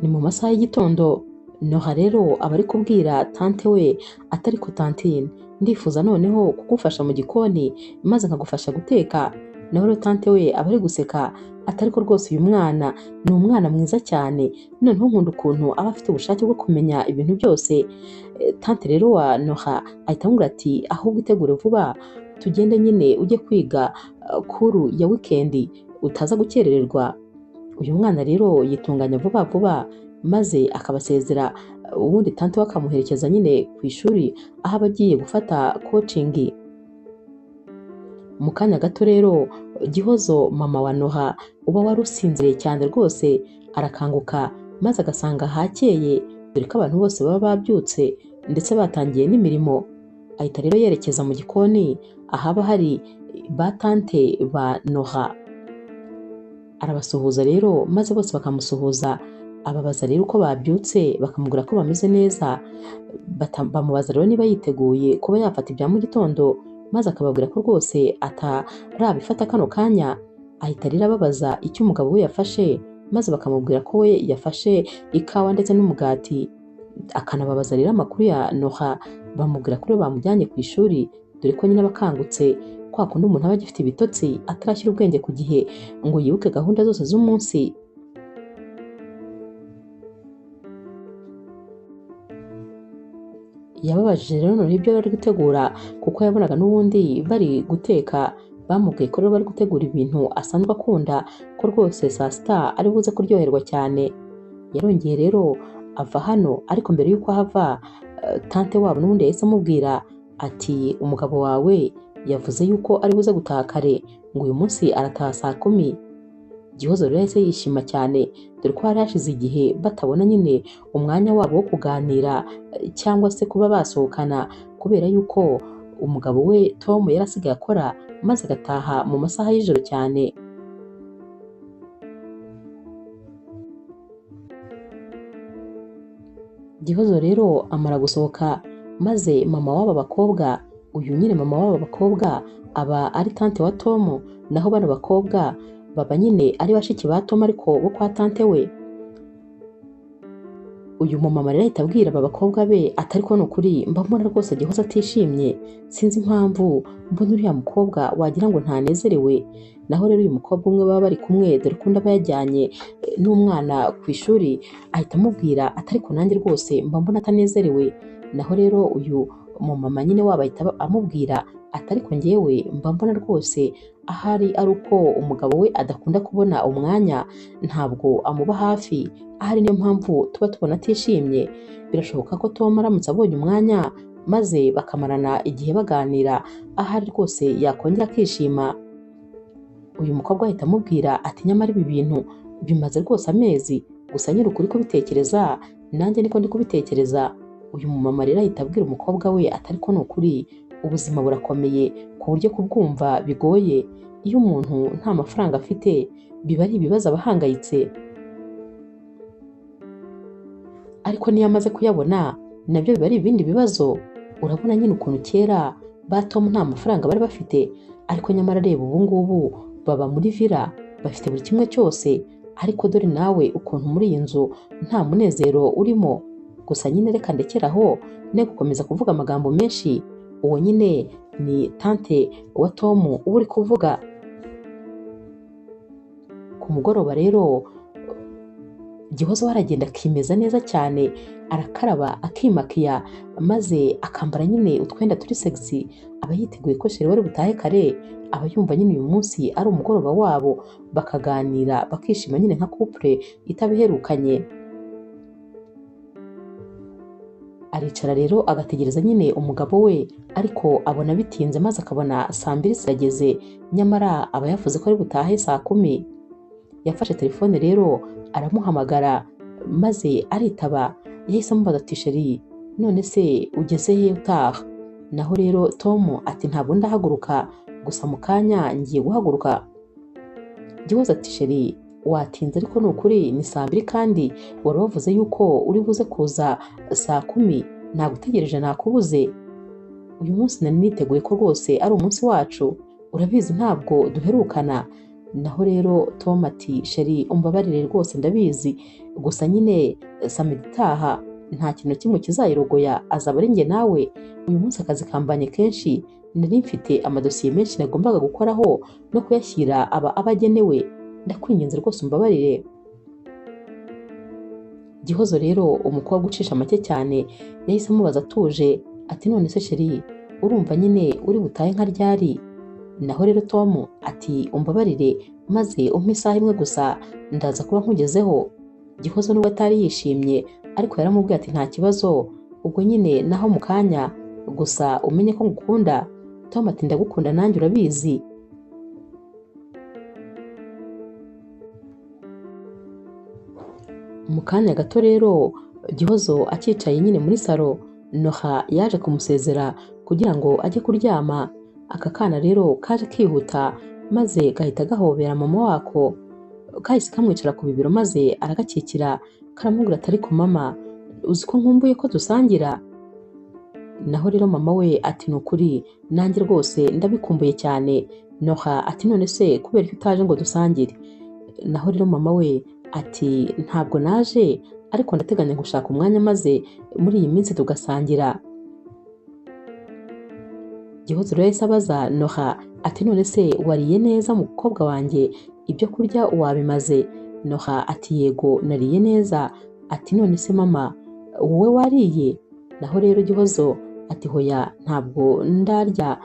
Ni mu masaha y'igitondo, Noha rero aba ari kubwira tante we atari ko tantine, ndifuza noneho kugufasha mu gikoni maze nkagufasha guteka. Nawe rero tante we aba ari guseka atari ko rwose uyu mwana ni umwana mwiza cyane, noneho nkunda ukuntu aba afite ubushake bwo kumenya ibintu byose. Tante rero wa Noha ahita amubwira ati ahubwo itegure vuba tugende nyine ujye kwiga kuru ya wikendi utaza gukerererwa. Uyu mwana rero yitunganya vuba vuba maze akabasezera, ubundi tante we akamuherekeza nyine ku ishuri aho aba agiye gufata coaching. Mu kanya gato rero Gihozo mama wa Noha uba wari usinziriye cyane rwose arakanguka maze agasanga hakeye, dore ko abantu bose baba babyutse ndetse batangiye n'imirimo. Ahita rero yerekeza mu gikoni ahaba hari ba tante ba Noha, arabasuhuza rero maze bose bakamusuhuza. Ababaza rero uko babyutse bakamubwira ko bameze neza, bamubaza rero niba yiteguye kuba yafata ibya mu gitondo, maze akababwira ko rwose atarabifata kano kanya. Ahita rero ababaza icyo umugabo we yafashe, maze bakamubwira ko we yafashe ikawa ndetse n'umugati. Akanababaza rero amakuru ya Noha, bamubwira ko rero bamujyanye ku ishuri, dore ko nyine abakangutse kwa kundi umuntu aba agifite ibitotsi atarashyira ubwenge ku gihe ngo yibuke gahunda zose z'umunsi. Yababajije rero noneho ibyo bari gutegura kuko yabonaga n'ubundi bari guteka. Bamubwiye ko rero bari gutegura ibintu asanzwe akunda, ko rwose saa sita ari buze kuryoherwa cyane. Yarongeye rero ava hano, ariko mbere y'uko ahava tante wabo n'ubundi yahise amubwira ati umugabo wawe yavuze yuko ari buze gutaha kare, ngo uyu munsi arataha saa 10. Gihozo rero yahise yishima cyane, dore ko hari hashize igihe batabona nyine umwanya wabo wo kuganira cyangwa se kuba basohokana, kubera yuko umugabo we Tom yari asigaye akora maze agataha mu masaha y'ijoro cyane. Gihozo rero amara gusohoka maze mama w'aba bakobwa, uyu nyine mama w'aba bakobwa aba ari tante wa Tom, naho bano bakobwa baba nyine ari bashiki ba Tom ariko bo kwa tante we. Uyu mumama rero ahita abwira aba bakobwa be ati ariko ni ukuri mba mbona rwose Gihozo atishimye, sinzi impamvu mbona uriya mukobwa wagira ngo ntanezerewe. Naho rero uyu mukobwa umwe baba bari kumwe, dore ko undi aba yajyanye n'umwana ku ishuri, ahita amubwira ati ariko nanjye rwose mba mbona atanezerewe. Naho rero uyu mumama nyine wabo ahita amubwira ati ariko njyewe mba mbona rwose ahari ari uko umugabo we adakunda kubona umwanya, ntabwo amuba hafi, ahari niyo mpamvu tuba tubona atishimye. Birashoboka ko Tom aramutse abonye umwanya maze bakamarana igihe baganira, ahari rwose yakongera akishima. Uyu mukobwa ahita amubwira ati nyamara ibi bintu bimaze rwose amezi, gusa nyiri ukuri kubitekereza nanjye niko ndi kubitekereza. Uyu mumama rero ahita abwira umukobwa we ati ariko ni ukuri ubuzima burakomeye ku buryo kubwumva bigoye, iyo umuntu nta mafaranga afite biba ari ibibazo abahangayitse, ariko niyo amaze kuyabona nabyo biba ari ibindi bibazo. Urabona nyine ukuntu kera ba Tom nta mafaranga bari bafite, ariko nyamara reba ubu ngubu baba muri villa bafite buri kimwe cyose, ariko dore nawe ukuntu muri iyi nzu nta munezero urimo. Gusa nyine reka ndekeraho ne gukomeza kuvuga amagambo menshi. Uwo nyine ni tante wa Tom uba uri kuvuga. Ku mugoroba rero Gihozo aragenda akimeza neza cyane, arakaraba akimakiya maze akambara nyine utwenda turi sexy, aba yiteguye ko chéri wari butahe kare, aba yumva nyine uyu munsi ari umugoroba wabo, bakaganira bakishima nyine nka couple itabiherukanye. Aricara rero agategereza nyine umugabo we, ariko abona bitinze maze akabona saa 2 zirageze, nyamara aba yavuze ko ari butahe saa 10. Yafashe telefone rero aramuhamagara maze aritaba. Yahise amubaza ati chéri none se ugeze he utaha? Naho rero Tom ati ntabwo ndahaguruka, gusa mu kanya ngiye guhaguruka. Gihozo ati chéri watinze ariko ni ukuri ni saa 2 kandi wari wavuze yuko uri buze kuza saa 10, nagutegereje nakubuze. Uyu munsi nari niteguye ko rwose ari umunsi wacu, urabizi ntabwo duherukana. Naho rero Tom ati chéri umbabarire rwose ndabizi, gusa nyine samedi itaha nta kintu kimwe kizayirogoya, azaba ari njye nawe. Uyu munsi akazi kambanye kenshi, nari mfite amadosiye menshi nagombaga gukoraho no kuyashyira aba abagenewe, ndakwinginze rwose umbabarire. Gihozo rero umukobwa ucisha make cyane yahise amubaza atuje ati none se chéri urumva nyine uri butahe nka ryari? Naho rero Tom ati umbabarire maze umpe isaha imwe gusa ndaza kuba nkugezeho. Gihozo nubwo atari yishimye ariko yaramubwiye ati nta kibazo, ubwo nyine naho mu kanya, gusa umenye ko ngukunda. Tom ati ndagukunda nanjye urabizi. Mu kanya gato rero Gihozo akicaye nyine muri salo, Noha yaje kumusezera kugira ngo ajye kuryama. Aka kana rero kaje kihuta maze gahita gahobera mama wako, kahise kamwicara ku bibero maze aragakikira, karamubwira ati ariko mama uzi ko nkumbuye ko dusangira? Naho rero mama we ati ni ukuri nanjye rwose ndabikumbuye cyane. Noha ati none se kubera ko utaje ngo dusangire? Naho rero mama we ati ntabwo naje, ariko ndateganya gushaka umwanya maze muri iyi minsi tugasangira. Gihozo rero yahise abaza Noha ati none se wariye neza mukobwa wanjye, ibyo kurya wabimaze? Noha ati yego nariye neza. Ati none se mama wowe wariye? Naho rero Gihozo ati hoya ntabwo ndarya.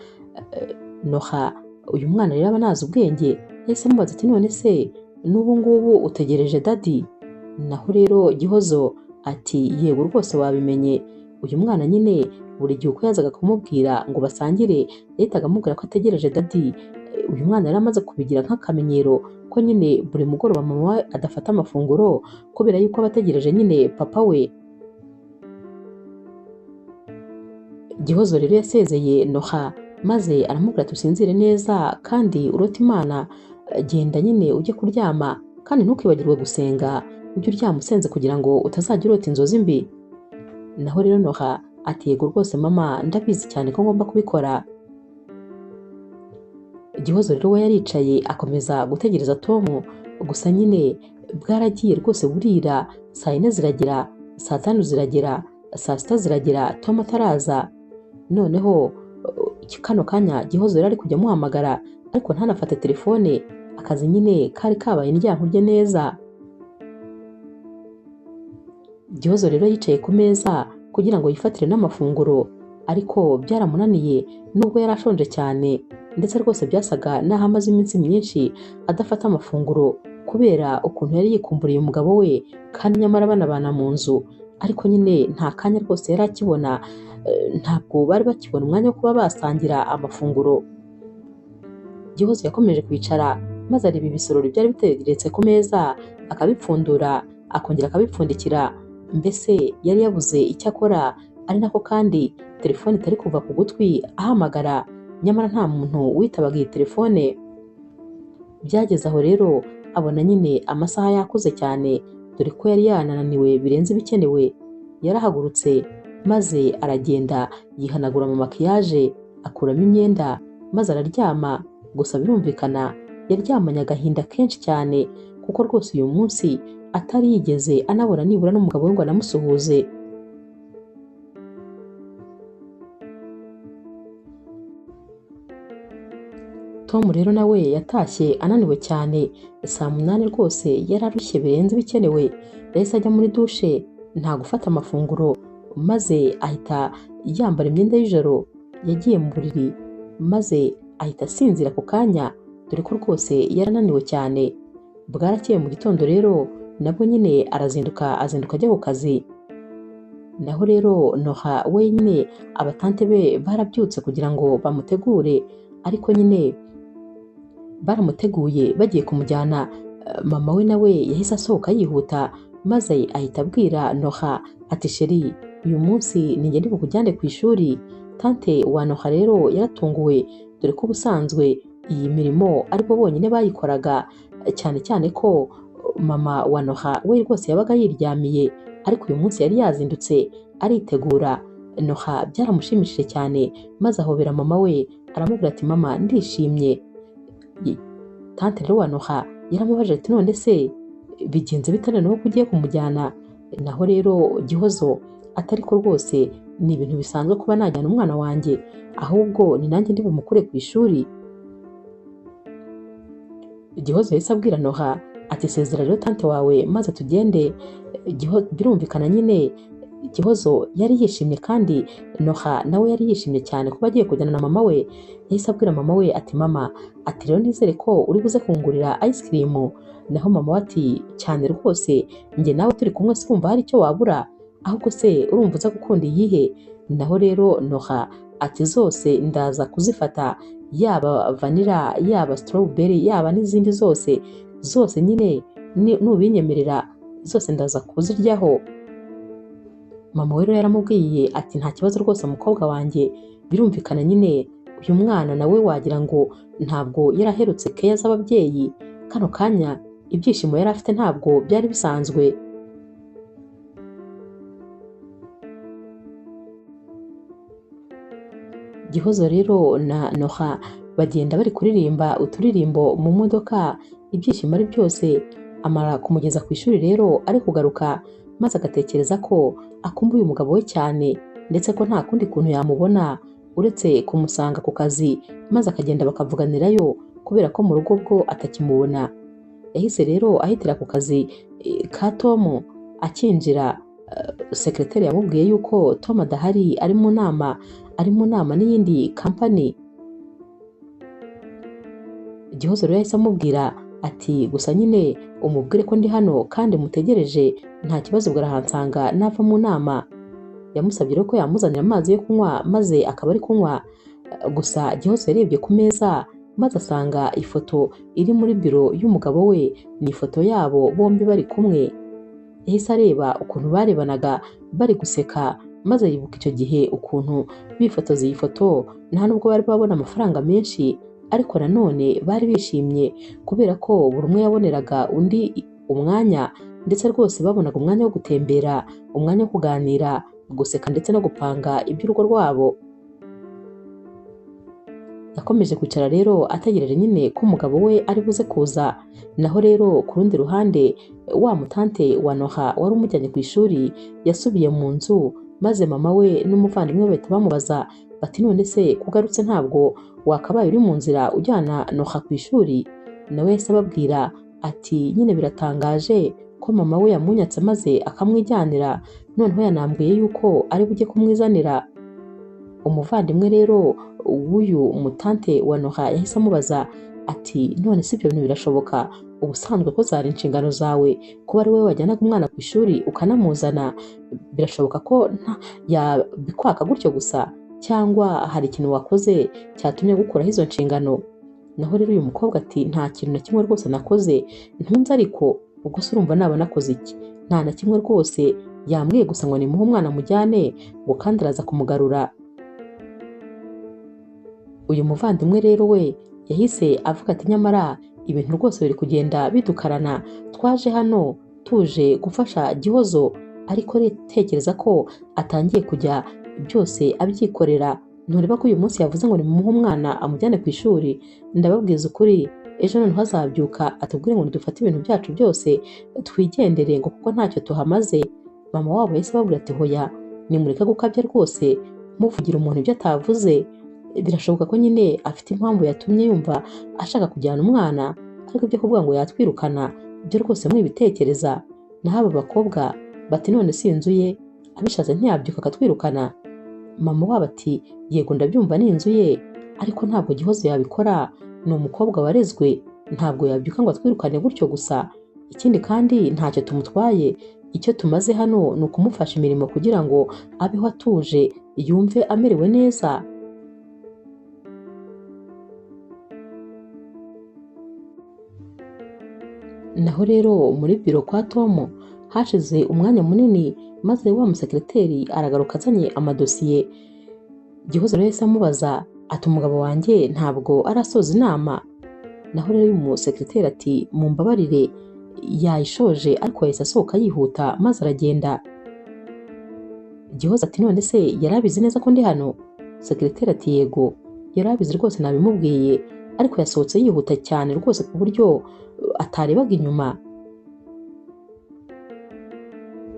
Noha uyu mwana rero aba nazi ubwenge, yahise amubaza ati none se n'ubu ngubu utegereje daddy? Naho rero Gihozo ati yego rwose wabimenye. Uyu mwana nyine buri gihe uko yazaga kumubwira ngo basangire yahitaga amubwira ko ategereje daddy. Uyu mwana yari amaze kubigira nk'akamenyero ko nyine buri mugoroba mama we adafata amafunguro kubera yuko aba ategereje nyine papa we. Gihozo rero yasezeye Noha maze aramubwira ati usinzire neza kandi urote Imana, genda nyine ujye kuryama kandi ntukibagirwe gusenga, ujye uryama usenze kugira ngo utazajya urota inzozi mbi. Naho rero Noha ati yego rwose mama ndabizi cyane ko ngomba kubikora. Gihozo rero we yaricaye akomeza gutegereza Tom, gusa nyine bwaragiye rwose burira, saa 4 ziragera, saa 5 ziragera, saa 6 ziragera, Tom ataraza. Noneho kano kanya Gihozo yari ari kujya amuhamagara ariko ntanafate telefone, akazi nyine kari kabaye indyankurye neza. Gihozo rero yicaye ku meza kugira ngo yifatire n'amafunguro, ariko byaramunaniye nubwo yari ashonje cyane, ndetse rwose byasaga n'aho amaze iminsi myinshi adafata amafunguro kubera ukuntu yari yikumburiye umugabo we, kandi nyamara banabana mu nzu, ariko nyine nta kanya rwose yari akibona, ntabwo bari bakibona umwanya wo kuba basangira amafunguro. Gihozo yakomeje kwicara maze areba ibisorori byari biteretse ku meza, akabipfundura akongera akabipfundikira, mbese yari yabuze icyo akora, ari nako kandi telefone itari kuva ku gutwi ahamagara, nyamara nta muntu witabaga iyi telefone. Byageze aho rero abona nyine amasaha yakuze cyane, dore ko yari yanananiwe birenze ibikenewe. Yarahagurutse maze aragenda yihanagura mu makiyaje, akuramo imyenda maze araryama. Gusa birumvikana yaryamanye agahinda kenshi cyane, kuko rwose uyu munsi atari yigeze anabona nibura n'umugabo we ngo anamusuhuze. Tom rero nawe yatashye ananiwe cyane, saa 8 rwose yari arushye birenze ibikenewe. Yahise ajya muri dushe nta gufata amafunguro, maze ahita yambara imyenda y'ijoro. Yagiye mu buriri maze ahita asinzira ako kanya, dore ko rwose yarananiwe cyane. Bwarakeye mu gitondo rero nabwo nyine arazinduka azinduka ajya ku kazi. Naho rero Noha wenyine abatante be barabyutse kugira ngo bamutegure, ariko nyine baramuteguye bagiye kumujyana. Mama we nawe yahise asohoka yihuta maze ahita abwira Noha ati chéri uyu munsi ninjye ndi bukujyane ku ishuri. Tante wa Noha rero yaratunguwe, dore ko ubusanzwe iyi mirimo aribo bonyine bayikoraga, cyane cyane ko mama wa Noha we rwose yabaga yiryamiye, ariko uyu munsi yari yazindutse aritegura. Noha byaramushimishije cyane maze ahobera mama we aramubwira ati mama ndishimye. Tante rero wa Noha yaramubajije ati none se bigenze bite noneho ko ugiye kumujyana? Naho rero Gihozo atari ko rwose ni ibintu bisanzwe kuba najyana umwana wanjye, ahubwo ni nanjye ndi bumukure ku ishuri. Gihozo yahise abwira Noha ati sezera rero tante wawe maze tugende. Birumvikana nyine Gihozo yari yishimye kandi Noha nawe yari yishimye cyane kuba agiye kujyana na mama we. Yahise abwira mama we ati mama, ati rero nizere ko uri buze kungurira ice cream. Naho mama we ati cyane rwose, njye nawe turi kumwe urumva hari icyo wabura, ahubwo se urumva uza gukunda iyihe? Naho rero Noha ati zose ndaza kuzifata, yaba vanilla, yaba strawberry, yaba n'izindi zose zose nyine nubinyemerera zose ndaza kuziryaho. Mama we rero yaramubwiye ati nta kibazo rwose mukobwa wanjye. Birumvikana nyine uyu mwana nawe wagira ngo ntabwo yaraherutse keya z'ababyeyi, kano kanya ibyishimo yari afite ntabwo byari bisanzwe. Gihozo rero na Noha bagenda bari kuririmba uturirimbo mu modoka, ibyishimo ari byose. Amara kumugeza ku ishuri rero ari kugaruka, maze agatekereza ko akumbuye umugabo we cyane, ndetse ko nta kundi kuntu yamubona uretse kumusanga ku kazi, maze akagenda bakavuganirayo kubera ko mu rugo bwo atakimubona. Yahise rero ahitira ku kazi ka Tom. Akinjira sekreteri yamubwiye yuko Tom adahari, ari mu nama, ari mu nama n'iyindi kampani. Gihozo rero yahise amubwira ati gusa nyine umubwire ko ndi hano kandi mutegereje, nta kibazo ubwo arahansanga nava mu nama. Yamusabye rero ko yamuzanira amazi yo kunywa maze akaba ari kunywa. Gusa Gihozo yarebye ku meza maze asanga ifoto iri muri biro y'umugabo we, ni ifoto yabo bombi bari kumwe. Yahise areba ukuntu barebanaga bari guseka, maze yibuka icyo gihe ukuntu bifotoza iyi foto, nta nubwo bari babona amafaranga menshi, ariko nanone bari bishimye kubera ko buri umwe yaboneraga undi umwanya, ndetse rwose babonaga umwanya wo gutembera, umwanya wo kuganira, guseka ndetse no gupanga iby'urugo rwabo. Yakomeje kwicara rero ategereje nyine ko umugabo we ari buze kuza. Naho rero ku rundi ruhande wa mutante wa Noha wari umujyanye ku ishuri yasubiye mu nzu, maze mama we n'umuvandimwe bahita bamubaza bati none se kugarutse ntabwo wakabaye uri mu nzira ujyana Noha ku ishuri? Nawe yahise ababwira ati nyine biratangaje ko mama we yamunyatse maze akamwijyanira, noneho yanambwiye yuko ari bujye kumwizanira. Umuvandimwe rero w'uyu mutante wa Noha yahise amubaza ati none si ibyo bintu birashoboka? Ubusanzwe ko zari inshingano zawe kuba ari wowe wajyanaga umwana ku ishuri ukanamuzana, birashoboka ko yabikwaka gutyo gusa, cyangwa hari ikintu wakoze cyatumye gukuraho izo nshingano? Naho rero uyu mukobwa ati nta kintu na kimwe rwose nakoze, ntunze ariko ubwo se urumva naba nakoze iki? Nta na kimwe rwose, yambwiye gusa ngo nimuhe umwana mujyane, ngo kandi araza kumugarura. Uyu muvandimwe rero we yahise avuga ati nyamara ibintu rwose biri kugenda bidukarana, twaje hano tuje gufasha Gihozo, ariko tekereza ko atangiye kujya byose abyikorera. Ntureba ko uyu munsi yavuze ngo nimuhe umwana amujyane ku ishuri? Ndababwiza ukuri ejo noneho azabyuka atubwire ngo dufate ibintu byacu byose twigendere, ngo kuko ntacyo tuhamaze. Mama wabo yahise ababwira ati hoya, nimureke gukabya rwose, muvugira umuntu ibyo atavuze. Birashoboka ko nyine afite impamvu yatumye yumva ashaka kujyana umwana, ariko ibyo kuvuga ngo yatwirukana ibyo rwose mwibitekereza. Naho aba bakobwa bati none si inzu ye, abishatse ntiyabyuka akatwirukana? Mama wabo ati yego ndabyumva ni inzu ye, ariko ntabwo Gihozo yabikora, ni umukobwa warezwe, ntabwo yabyuka ngo atwirukane gutyo gusa. Ikindi kandi ntacyo tumutwaye, icyo tumaze hano ni ukumufasha imirimo kugira ngo abeho atuje, yumve amerewe neza. Naho rero muri biro kwa Tom hashize umwanya munini, maze wa musekreteri aragaruka azanye amadosiye. Gihozo rero yahise amubaza ati umugabo wanjye ntabwo arasoza inama? Naho rero uyu musekreteri ati mumbabarire, yayishoje ariko yahise asohoka yihuta maze aragenda. Gihozo ati none se yarabizi neza ko ndi hano? Sekreteri ati yego, yarabizi rwose nabimubwiye, ariko yasohotse yihuta cyane rwose ku buryo atarebaga inyuma.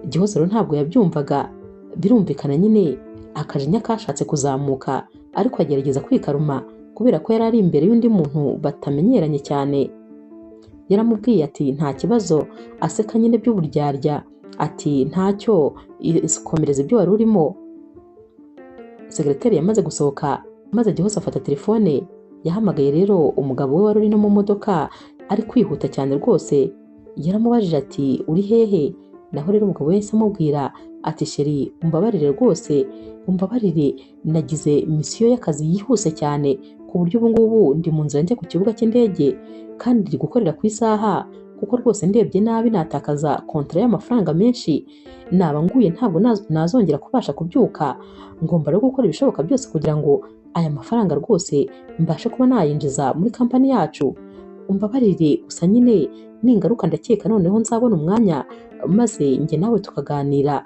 Gihozo rero ntabwo yabyumvaga, birumvikana nyine akajinya kashatse kuzamuka, ariko agerageza kwikaruma kubera ko yari ari imbere y'undi muntu batamenyeranye cyane. Yaramubwiye ati nta kibazo, aseka nyine by'uburyarya ati ntacyo, komereza ibyo wari urimo. Segereteri yamaze gusohoka maze Gihozo afata telefone, yahamagaye rero umugabo we wari uri no mu modoka ari kwihuta cyane rwose. Yaramubajije ati uri hehe? Naho rero umugabo we yahise amubwira ati sheri umbabarire rwose, umbabarire, nagize misiyo y'akazi yihuse cyane ku buryo ubu ngubu ndi mu nzira njya ku kibuga cy'indege kandi ndi gukorera ku isaha, kuko rwose ndebye nabi natakaza kontara y'amafaranga menshi, naba nguye ntabwo nazongera kubasha kubyuka, ngomba rero gukora ibishoboka byose kugira ngo aya mafaranga rwose mbashe kuba nayinjiza muri kampani yacu, umbabarire gusa nyine ningaruka ndakeka noneho nzabona umwanya maze njye nawe tukaganira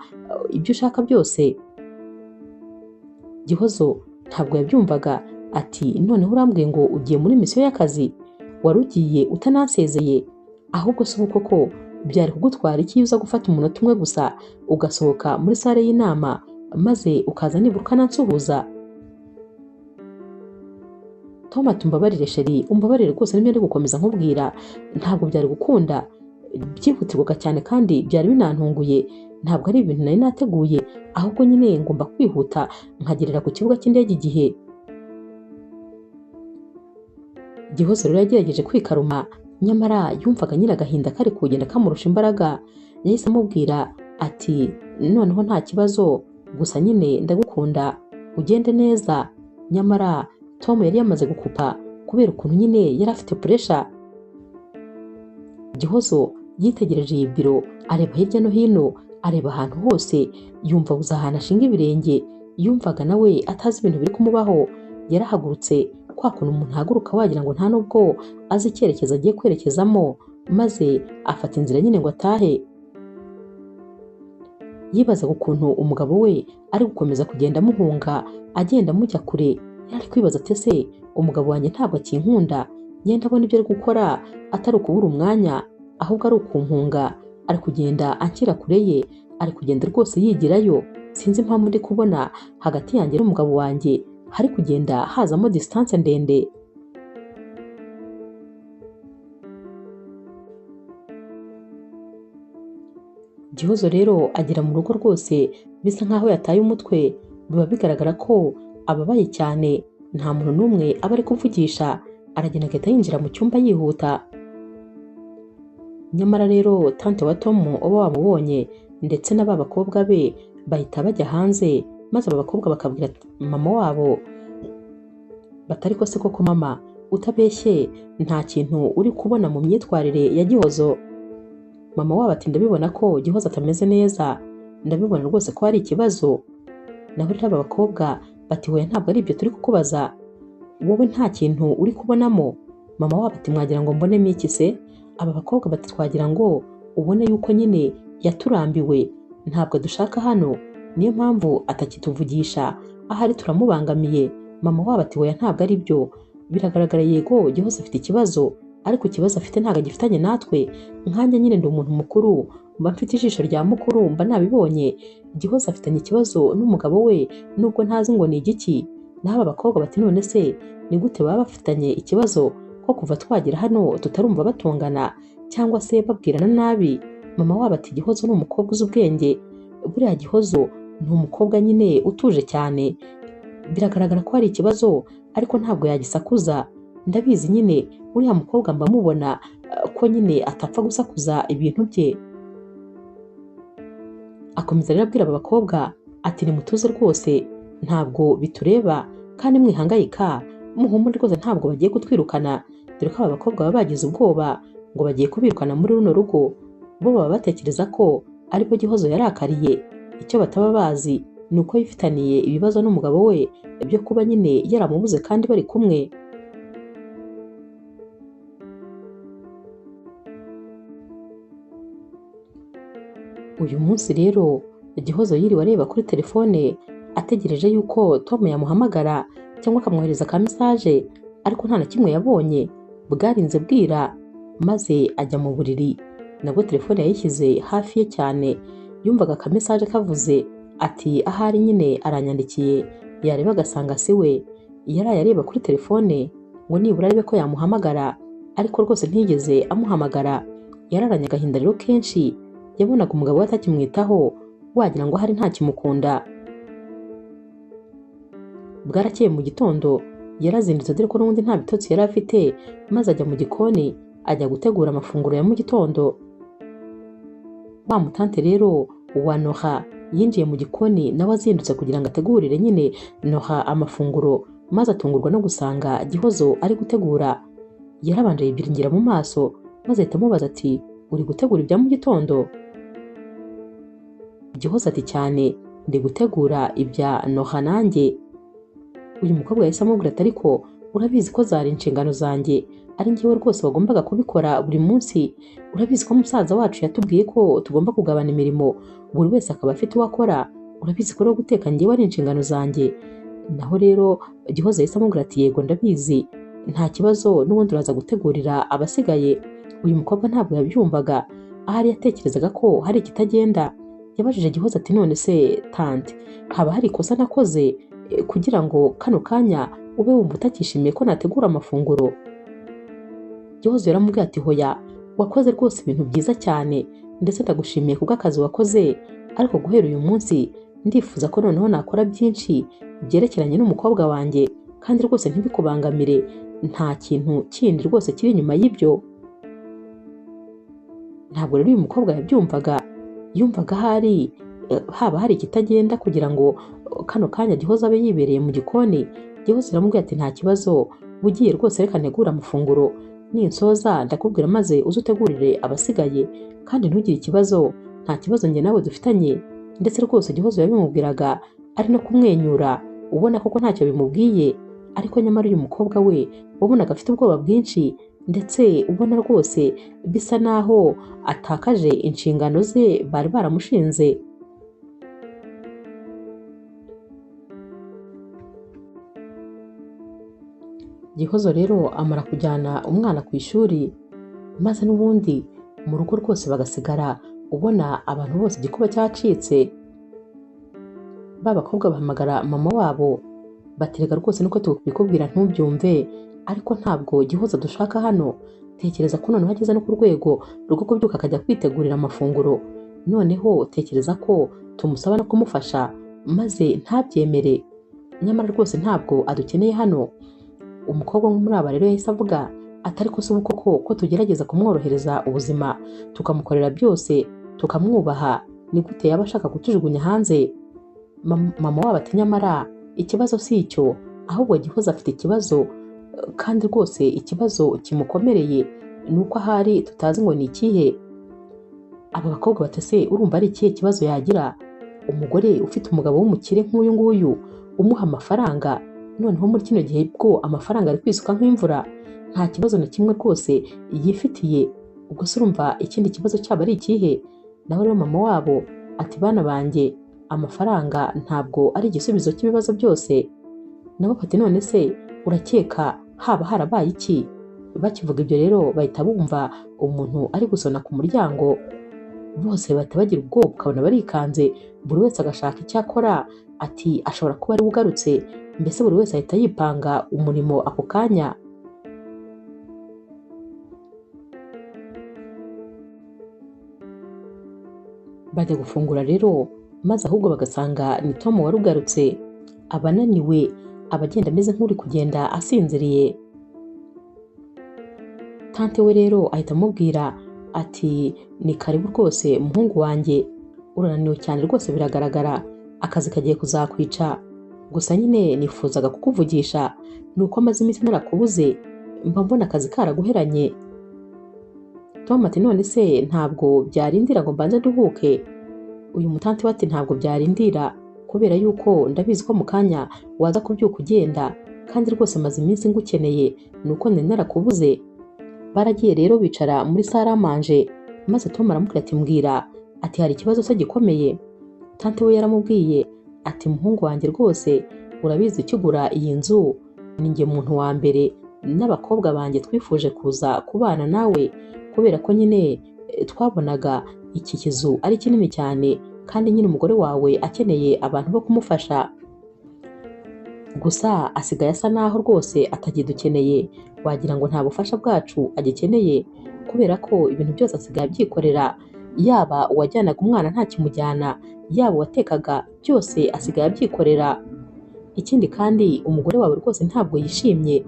ibyo ushaka byose. Gihozo ntabwo yabyumvaga ati noneho urambwiye ngo ugiye muri misiyo y'akazi, wari ugiye utanansezeye, ahubwo si ubu koko byari kugutwara iki iyo uza gufata umunota umwe gusa ugasohoka muri sale y'inama maze ukaza nibura ukanansuhuza. Tom ati umbabarire sheri, umbabarire rwose nibyo ndi gukomeza nkubwira, ntabwo byari gukunda, byihutirwaga cyane kandi byari binantunguye, ntabwo ari ibintu nari nateguye, ahubwo nyine ngomba kwihuta nkagerera ku kibuga cy'indege igihe. Gihozo rero yagerageje kwikaruma, nyamara yumvaga nyine agahinda kari kugenda kamurusha imbaraga. Yahise amubwira ati noneho nta kibazo, gusa nyine ndagukunda, ugende neza. Nyamara Tom yari yamaze gukupa kubera ukuntu nyine yari afite puresha. Gihozo yitegereje iyi biro, areba hirya no hino, areba ahantu hose, yumva abuze ahantu ashinga ibirenge, yumvaga nawe atazi ibintu biri kumubaho. Yarahagurutse kwa kuntu umuntu ahaguruka wagira ngo nta nubwo azi icyerekezo agiye kwerekezamo, maze afata inzira nyine ngo atahe. Yibazaga ukuntu umugabo we ari gukomeza kugenda amuhunga, agenda amujya kure. Yari kwibaza ati ese umugabo wanjye ntabwo akinkunda, ngenda abona ibyo ari gukora atari ukubura umwanya, ahubwo ari ukumpunga, ari kugenda anshyira kure ye, ari kugenda rwose yigirayo, sinzi impamvu ndi kubona hagati yanjye n'umugabo wanjye hari kugenda hazamo distance ndende. Gihozo rero agera mu rugo rwose bisa nkaho yataye umutwe, biba bigaragara ko ababaye cyane, nta muntu n'umwe aba ari kuvugisha, aragenda agahita yinjira mu cyumba yihuta. Nyamara rero tante wa Tom uba wamubonye ndetse na ba bakobwa be bahita bajya hanze, maze aba bakobwa bakabwira mama wabo batari ko se koko mama utabeshye nta kintu uri kubona mu myitwarire ya Gihozo. Mama wabo ati ndabibona ko Gihozo atameze neza, ndabibona rwose ko hari ikibazo. Naho rero aba bakobwa bati hoya ntabwo ari ibyo turi kukubaza, wowe nta kintu uri kubonamo. Mama wabo ati mwagira ngo mbonemo iki se? Aba bakobwa bati twagira ngo ubone yuko nyine yaturambiwe, ntabwo dushaka hano, niyo mpamvu atakituvugisha, ahari turamubangamiye. Mama wabo ati hoya ntabwo ari byo, biragaragara yego Gihozo afite ikibazo, ariko ikibazo afite ntabwo agifitanye natwe, nkanjye nyine ndi umuntu mukuru, mba mfite ijisho rya mukuru, mba nabibonye. Gihozo afitanye ikibazo n'umugabo we nubwo ntazi ngo ni igiki. Naho aba bakobwa bati none se ni gute baba bafitanye ikibazo ko kuva twagera hano tutarumva batongana cyangwa se babwirana nabi? Mama wabo ati Gihozo ni umukobwa uzi ubwenge, buriya Gihozo ni umukobwa nyine utuje cyane, biragaragara ko hari ikibazo ariko ntabwo yagisakuza, ndabizi nyine uriya mukobwa mba mubona ko nyine atapfa gusakuza ibintu bye. Akomeza rero abwira aba bakobwa ati nimutuze rwose ntabwo bitureba kandi mwihangayika, muhumure rwose ntabwo bagiye kutwirukana, dore ko aba bakobwa baba bagize ubwoba ngo bagiye kubirukana muri runo rugo, bo baba batekereza ko aribwo Gihozo yarakariye. Icyo bataba bazi ni uko yifitaniye ibibazo n'umugabo we byo kuba nyine yaramubuze kandi bari kumwe. Uyu munsi rero Gihozo yiriwe areba kuri telefone ategereje yuko Tom yamuhamagara cyangwa akamwohereza ka message, ariko nta na kimwe yabonye. Bwarinze bwira maze ajya mu buriri, nabwo telefone yayishyize hafi ye cyane, yumvaga akamesaje kavuze ati ahari nyine aranyandikiye, yareba agasanga si we. Yaraye areba kuri telefone ngo nibura arebe ko yamuhamagara, ariko rwose ntiyigeze amuhamagara. Yararanye agahinda rero kenshi, yabonaga umugabo we atakimwitaho, wagira ngo ahari ntakimukunda. Bwarakeye mu gitondo yarazindutse, dore ko n'ubundi nta bitotsi yari afite, maze ajya mu gikoni ajya gutegura amafunguro ya mu gitondo. Wa mutante rero wa Noha yinjiye mu gikoni nawe azindutse kugira ngo ategurire nyine Noha amafunguro, maze atungurwa no gusanga Gihozo ari gutegura. Yarabanje yibyiringira mu maso, maze ahita amubaza ati uri gutegura ibya mu gitondo? Gihozo ati cyane, ndi gutegura ibya Noha nanjye. Uyu mukobwa yahise amubwira ati ariko urabizi ko zari inshingano zanjye, ari njyewe rwose wagombaga kubikora buri munsi. Urabizi ko musaza wacu yatubwiye ko tugomba kugabana imirimo, buri wese akaba afite uwo akora. Urabizi ko rero guteka njyewe ari inshingano zanjye. Naho rero Gihozo yahise amubwira ati yego ndabizi, nta kibazo, n'ubundi uraza gutegurira abasigaye. Uyu mukobwa ntabwo yabyumvaga, ahari yatekerezaga ko hari ikitagenda. Yabajije Gihozo ati none se tante, haba hari ikosa nakoze kugira ngo kano kanya ube wumva utakishimiye ko nategura amafunguro? Gihozo yaramubwiye ati hoya, wakoze rwose ibintu byiza cyane, ndetse ndagushimiye kubw'akazi wakoze, ariko guhera uyu munsi ndifuza ko noneho nakora byinshi byerekeranye n'umukobwa wanjye, kandi rwose ntibikubangamire, nta kintu kindi rwose kiri inyuma y'ibyo. Ntabwo rero uyu mukobwa yabyumvaga, yumvaga ahari haba hari ikitagenda kugira ngo kano kanya Gihozo abe yibereye mu gikoni. Gihozo yaramubwiye ati nta kibazo, ugiye rwose reka ntegure amafunguro, ninsoza ndakubwira maze uze utegurire abasigaye, kandi ntugire ikibazo, nta kibazo njye nawe dufitanye. Ndetse rwose Gihozo yabimubwiraga ari no kumwenyura, ubona koko ntacyo bimubwiye, ariko nyamara uyu mukobwa we wabonaga afite ubwoba bwinshi, ndetse ubona rwose bisa naho atakaje inshingano ze bari baramushinze. Gihozo rero amara kujyana umwana ku ishuri, maze n'ubundi mu rugo rwose bagasigara ubona abantu bose igikuba cyacitse. Ba bakobwa bahamagara mama wabo baterega rwose nuko tubikubwira ntubyumve, ariko ntabwo Gihozo dushaka hano. Tekereza ko noneho ageze no ku rwego rwo kubyuka akajya kwitegurira amafunguro, noneho tekereza ko tumusaba no kumufasha maze ntabyemere, nyamara rwose ntabwo adukeneye hano. Umukobwa umwe muri aba rero yahise avuga atari ko se ubu koko ko tugerageza kumworohereza ubuzima, tukamukorera byose, tukamwubaha, ni gute yaba ashaka kutujugunya hanze? Mama wabo ati nyamara ikibazo si icyo, ahubwo Gihozo afite ikibazo, kandi rwose ikibazo kimukomereye ni uko ahari tutazi ngo ni ikihe. Aba bakobwa batese urumva ari ikihe kibazo yagira? Umugore ufite umugabo w'umukire nk'uyu nguyu umuha amafaranga, noneho muri kino gihe bwo amafaranga ari kwisuka nk'imvura, nta kibazo na kimwe rwose yifitiye, ubwo se urumva ikindi kibazo cyaba ari ikihe? Naho rero mama wabo ati bana banjye, amafaranga ntabwo ari igisubizo cy'ibibazo byose. Nabo bati none se urakeka haba harabaye iki? Bakivuga ibyo rero bahita bumva umuntu ari gusona ku muryango, bose bahita bagira ubwoba, ukabona barikanze, buri wese agashaka icyo akora, ati ashobora kuba ari ugarutse, mbese buri wese ahita yipanga umurimo ako kanya. Bajya gufungura rero, maze ahubwo bagasanga ni Tom wari ugarutse, aba ananiwe, aba agenda ameze nk'uri kugenda asinziriye. Tante we rero ahita amubwira ati ni karibu rwose muhungu wanjye, urananiwe cyane rwose biragaragara, akazi kagiye kuzakwica, gusa nyine nifuzaga kukuvugisha, nuko amaze iminsi narakubuze, mba mbona akazi karaguheranye. Tom ati none se ntabwo byarindira ngo mbanze nduhuke? Uyu mutanti we ati ntabwo byarindira, kubera yuko ndabizi ko mu kanya waza kubyuka ugenda, kandi rwose maze iminsi ngukeneye, nuko nari narakubuze. Baragiye rero bicara muri saramanje, maze Tom aramubwira ati mbwira, ati hari ikibazo se gikomeye? Tante we yaramubwiye ati muhungu wanjye rwose urabizi ukigura iyi nzu ni njye muntu wa mbere N'abakobwa banjye twifuje kuza kubana nawe kubera ko nyine twabonaga iki kizu ari kinini cyane kandi nyine umugore wawe akeneye abantu bo kumufasha. Gusa asigaye asa naho rwose atakidukeneye, wagira ngo nta bufasha bwacu agikeneye kubera ko ibintu byose asigaye abyikorera, yaba uwajyanaga umwana ntakimujyana, yaba uwatekaga, byose asigaye abyikorera. Ikindi kandi umugore wawe rwose ntabwo yishimye,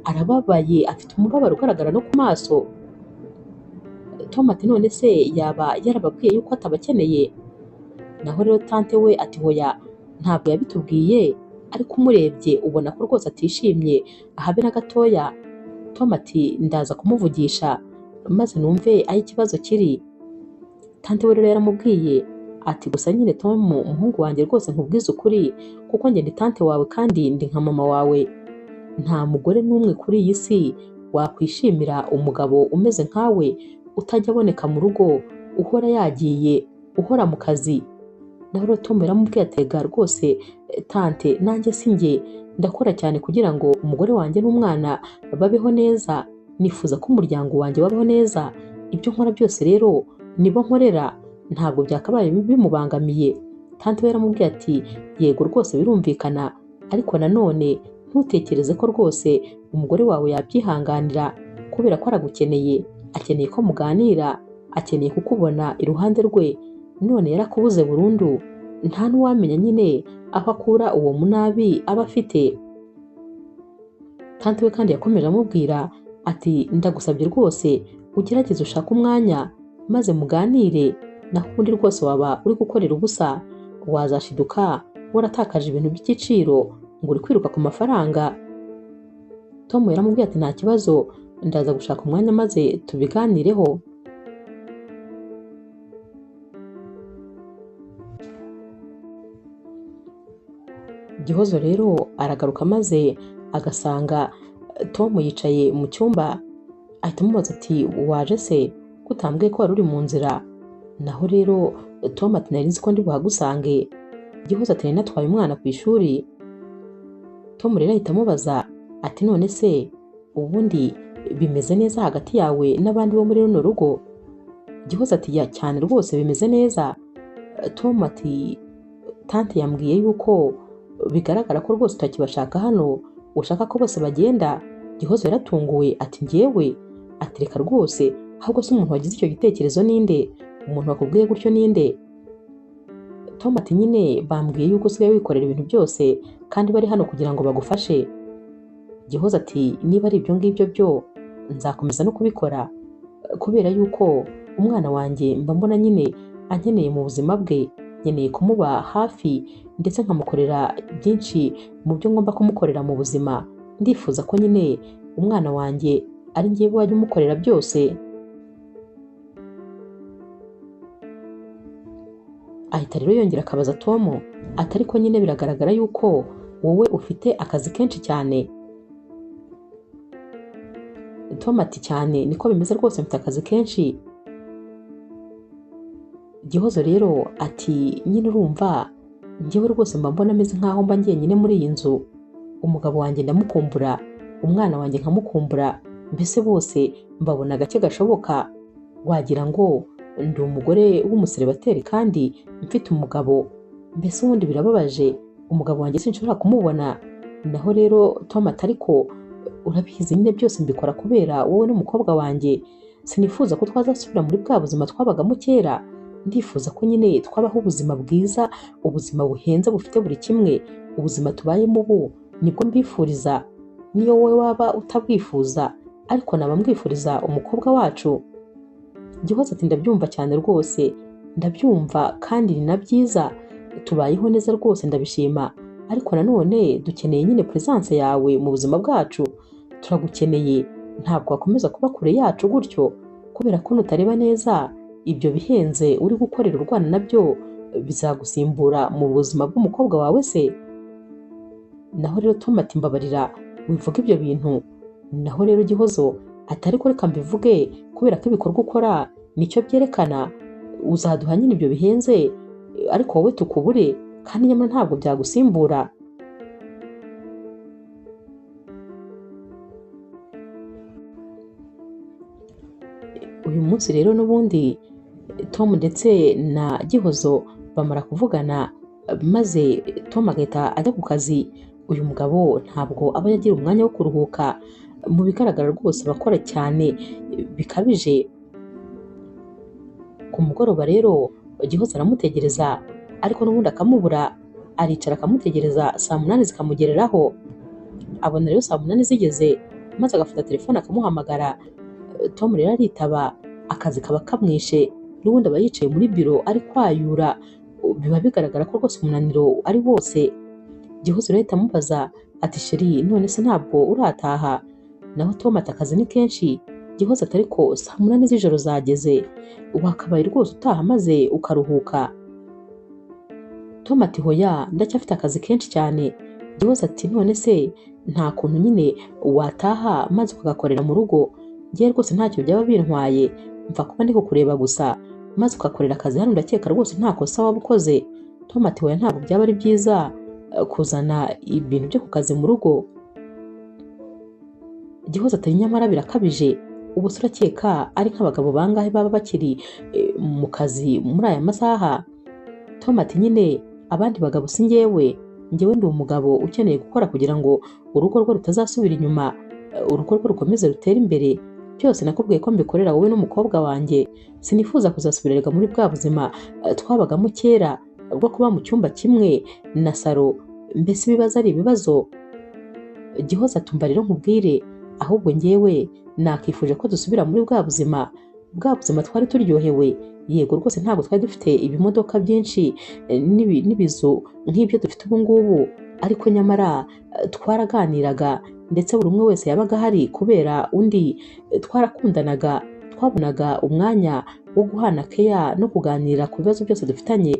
arababaye, afite umubabaro ugaragara no ku maso. Tom ati none se yaba yarababwiye yuko atabakeneye? Naho rero tante we ati hoya ntabwo yabitubwiye, ariko umurebye ubona ko rwose atishimye habe na gatoya. Tom ati ndaza kumuvugisha maze numve aho ikibazo kiri. Tante we rero yaramubwiye ati gusa nyine Tom umuhungu wanjye rwose nkubwize ukuri, kuko njye ndi tante wawe kandi ndi nka mama wawe. Nta mugore n'umwe kuri iyi si wakwishimira umugabo umeze nkawe, utajya aboneka mu rugo, uhora yagiye, uhora mu kazi. Naho rero Tom yaramubwiye ati rega rwose tante nanjye si njye, ndakora cyane kugira ngo umugore wanjye n'umwana babeho neza, nifuza ko umuryango wanjye wabaho neza, ibyo nkora byose rero nibo nkorera, ntabwo byakabaye bimubangamiye. Tante we yaramubwiye ati yego rwose birumvikana, ariko nanone ntutekereze ko rwose umugore wawe yabyihanganira kubera ko aragukeneye, akeneye ko muganira, akeneye kukubona iruhande rwe, none yarakubuze burundu, nta n'uwamenya nyine aho akura uwo munabi aba afite. Tante we kandi yakomeje amubwira ati ndagusabye rwose ugerageze ushake umwanya maze muganire, naho ubundi rwose waba uri gukorera ubusa, wazashiduka waratakaje ibintu by'igiciro ngo uri kwiruka ku mafaranga. Tom yaramubwiye ati nta kibazo, ndaza gushaka umwanya maze tubiganireho. Gihozo rero aragaruka maze agasanga Tom yicaye mu cyumba, ahita amubaza ati waje se ko utambwiye ko wari uri mu nzira? Naho rero Tom ati nari nzi ko ndi buhagusange. Gihozo ati nari natwaye umwana ku ishuri. Tom rero ahita amubaza ati none se ubundi bimeze neza hagati yawe n'abandi bo muri runo rugo? Gihozo ati ya cyane rwose bimeze neza. Tom ati tante yambwiye yuko bigaragara ko rwose utakibashaka hano, ushaka ko bose bagenda. Gihozo yaratunguwe ati njyewe? Ati reka rwose, ahubwo se umuntu wagize icyo gitekerezo ninde? Umuntu wakubwiye gutyo ninde? Tom ati nyine bambwiye yuko usigaye wikorera ibintu byose kandi bari hano kugira ngo bagufashe. Gihozo ati niba ari ibyo ngibyo byo nzakomeza no kubikora, kubera yuko umwana wanjye mba mbona nyine ankeneye mu buzima bwe, nkeneye kumuba hafi ndetse nkamukorera byinshi mu byo ngomba kumukorera mu buzima. Ndifuza ko nyine umwana wanjye ari njyewe wajya umukorera byose. Ahita rero yongera akabaza Tom ati ariko nyine biragaragara yuko wowe ufite akazi kenshi cyane. Tom ati cyane niko bimeze rwose mfite akazi kenshi. Gihozo rero ati nyine urumva njyewe rwose mba mbona ameze nkaho mba njyenyine muri iyi nzu, umugabo wanjye ndamukumbura, umwana wanjye nkamukumbura, mbese bose mbabona gake gashoboka, wagira ngo ndi umugore w'umuserebateri kandi mfite umugabo, mbese ubundi birababaje, umugabo wanjye sinshobora kumubona. Naho rero Tom ati ariko urabizi nyine byose mbikora kubera wowe n'umukobwa wanjye, sinifuza ko twazasubira muri bwa buzima twabagamo kera, ndifuza ko nyine twabaho ubuzima bwiza, ubuzima buhenze bufite buri kimwe, ubuzima tubayemo ubu nibwo mbifuriza, niyo wowe waba utabwifuza ariko naba mbwifuriza umukobwa wacu. Gihozo ati ndabyumva cyane rwose, ndabyumva kandi ni na byiza, tubayeho neza rwose ndabishima, ariko nanone dukeneye nyine presence yawe mu buzima bwacu, turagukeneye, ntabwo wakomeza kuba kure yacu gutyo, kubera ko nutareba neza ibyo bihenze uri gukorera urwana nabyo bizagusimbura mu buzima bw'umukobwa wawe se. Naho rero Tom ati mbabarira wivuga ibyo bintu. Naho rero Gihozo ati ariko reka mbivuge kubera ko ibikorwa ukora nicyo byerekana, uzaduha nyine ibyo bihenze ariko wowe tukubure kandi nyamara ntabwo byagusimbura. Uyu munsi rero n'ubundi Tom ndetse na Gihozo bamara kuvugana, maze Tom agahita ajya ku kazi. Uyu mugabo ntabwo aba yagira umwanya wo kuruhuka, mu bigaragara rwose abakora cyane bikabije. Ku mugoroba rero Gihozo aramutegereza ariko n'ubundi akamubura, aricara akamutegereza saa 8 zikamugereraho. Abona rero saa 8 zigeze, maze agafata telefone akamuhamagara. Tom rero aritaba, akazi kaba kamwishe, n'ubundi aba yicaye muri biro ari kwayura, biba bigaragara ko rwose umunaniro ari wose. Gihozo rero ahita amubaza ati sheri none se ntabwo urataha? Naho Tom ati akazi ni kenshi. Gihozo ati ariko saa 8 z'ijoro zageze, wakabaye rwose utaha maze ukaruhuka. Tom ati hoya ndacyafite akazi kenshi cyane. Gihozo ati none se nta kuntu nyine wataha maze ukagakorera mu rugo? Njyewe rwose ntacyo byaba bintwaye, mva kuba ndi kukureba gusa, maze ugakorera akazi hano, ndakeka rwose nta kosa waba ukoze. Tom ati hoya ntabwo byaba ari byiza kuzana ibintu byo ku kazi mu rugo. Gihozo ati nyamara birakabije, ubu se urakeka ari nk'abagabo bangahe baba bakiri mu kazi muri aya masaha? Tom ati nyine abandi bagabo si njyewe, njyewe ndi umugabo ukeneye gukora kugira ngo urugo rwe rutazasubira inyuma, urugo rwe rukomeze rutere imbere. Byose nakubwiye ko mbikorera wowe n'umukobwa wanjye, sinifuza kuzasubirerwa muri bwa buzima twabagamo kera bwo kuba mu cyumba kimwe na saro, mbese ibibazo ari ibibazo. Gihozo atumva rero nkubwire, ahubwo njyewe nakifuje ko dusubira muri bwa buzima twari turyohewe. Yego rwose ntabwo twari dufite ibimodoka byinshi n'ibizu nk'ibyo dufite ubu ngubu, ariko nyamara twaraganiraga, ndetse buri umwe wese yabaga ahari kubera undi, twarakundanaga, twabonaga umwanya wo guhana keya no kuganira ku bibazo byose dufitanye.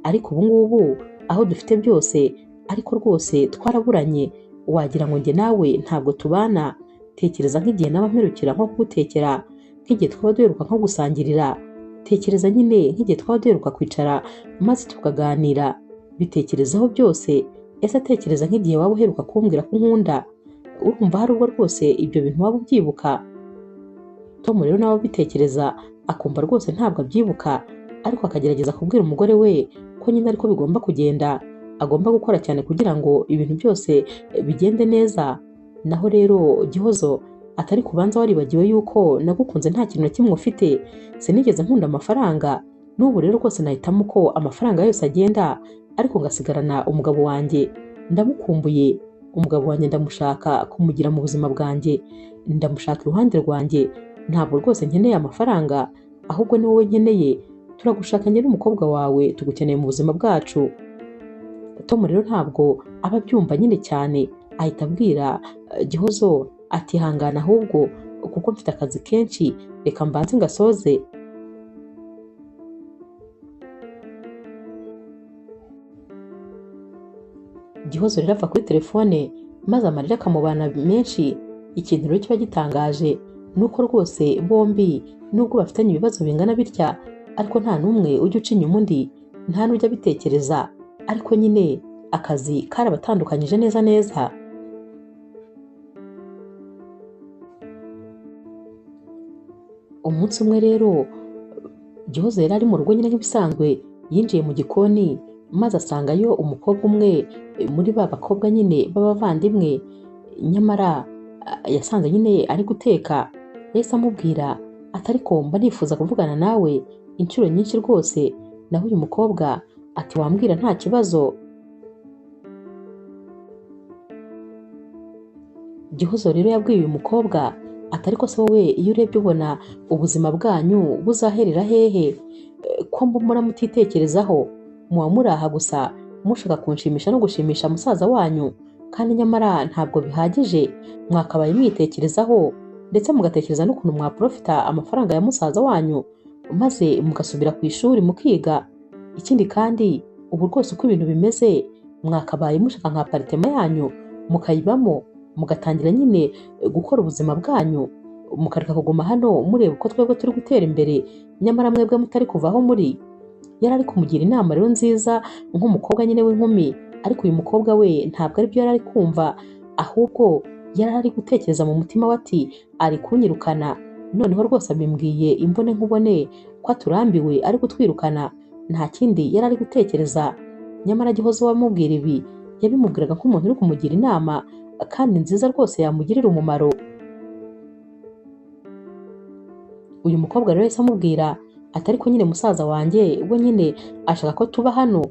Ariko ubu ngubu aho dufite byose, ariko rwose twaraburanye, wagira ngo njye nawe ntabwo tubana. Tekereza nk'igihe naba mperukira nko kugutekera, nk'igihe twaba duheruka nko gusangirira, tekereza nyine nk'igihe twaba duheruka kwicara maze tukaganira, bitekerezaho byose. Ese tekereza nk'igihe waba uheruka kumbwira ko unkunda, urumva hari ubwo rwose ibyo bintu waba ubyibuka? Tom rero nawe abitekereza akumva rwose ntabwo abyibuka, ariko akagerageza kubwira umugore we ko nyine ariko bigomba kugenda, agomba gukora cyane kugira ngo ibintu byose bigende neza. Naho rero Gihozo atari kubanza waribagiwe yuko nagukunze nta kintu na kimwe ufite, sinigeze nkunda amafaranga, n'ubu rero rwose nahitamo ko amafaranga yose agenda, ariko ngasigarana umugabo wanjye. Ndamukumbuye umugabo wanjye, ndamushaka kumugira mu buzima bwanjye, ndamushaka iruhande rwanjye, ntabwo rwose nkeneye amafaranga, ahubwo ni wowe nkeneye, turagushakanye n'umukobwa wawe, tugukeneye mu buzima bwacu. Tom rero ntabwo aba abyumva nyine cyane, ahita abwira Gihozo ati hangana ahubwo kuko mfite akazi kenshi, reka mbanze ngasoze. Gihozo rero ava kuri telefone maze amarira akamubana menshi. Ikintu rero kiba gitangaje nuko rwose bombi nubwo bafitanye ibibazo bingana bitya, ariko nta n'umwe ujya uca inyuma undi, nta n'ujya abitekereza, ariko nyine akazi karabatandukanyije neza neza. Umunsi umwe rero Gihozo yari ari mu rugo nyine nk'ibisanzwe, yinjiye mu gikoni maze asangayo umukobwa umwe muri ba bakobwa nyine b'abavandimwe, nyamara yasanze nyine ari guteka. Yahise amubwira ati ariko mba nifuza kuvugana nawe inshuro nyinshi rwose. Naho uyu mukobwa ati wambwira nta kibazo. Gihozo rero yabwiye uyu mukobwa ati ariko se wowe iyo urebye ubona ubuzima bwanyu buzaherera hehe? Ko mbona mutitekerezaho, muba muri aha gusa mushaka kunshimisha no gushimisha musaza wanyu, kandi nyamara ntabwo bihagije, mwakabaye mwitekerezaho ndetse mugatekereza n'ukuntu mwaprofita amafaranga ya musaza wanyu maze mugasubira ku ishuri mukiga. Ikindi kandi ubu rwose uko ibintu bimeze, mwakabaye mushaka nka aparitema yanyu mukayibamo, mugatangira nyine gukora ubuzima bwanyu, mukareka kuguma hano mureba uko twebwe turi gutera imbere, nyamara mwebwe mutari kuva aho muri. Yari ari kumugira inama rero nziza nk'umukobwa nyine w'inkumi, ariko uyu mukobwa we ntabwo aribyo yari ari kumva, ahubwo yari ari gutekereza mu mutima we ati ari kunyirukana, Noneho rwose abimbwiye imbone nkubone ko aturambiwe ari kutwirukana, nta kindi yari ari gutekereza. Nyamara Gihozo wamubwira ibi yabimubwiraga nk'umuntu uri kumugira inama kandi nziza rwose yamugirira umumaro. Uyu mukobwa rero yahise amubwira ati ariko nyine musaza wanjye we nyine ashaka ko tuba hano.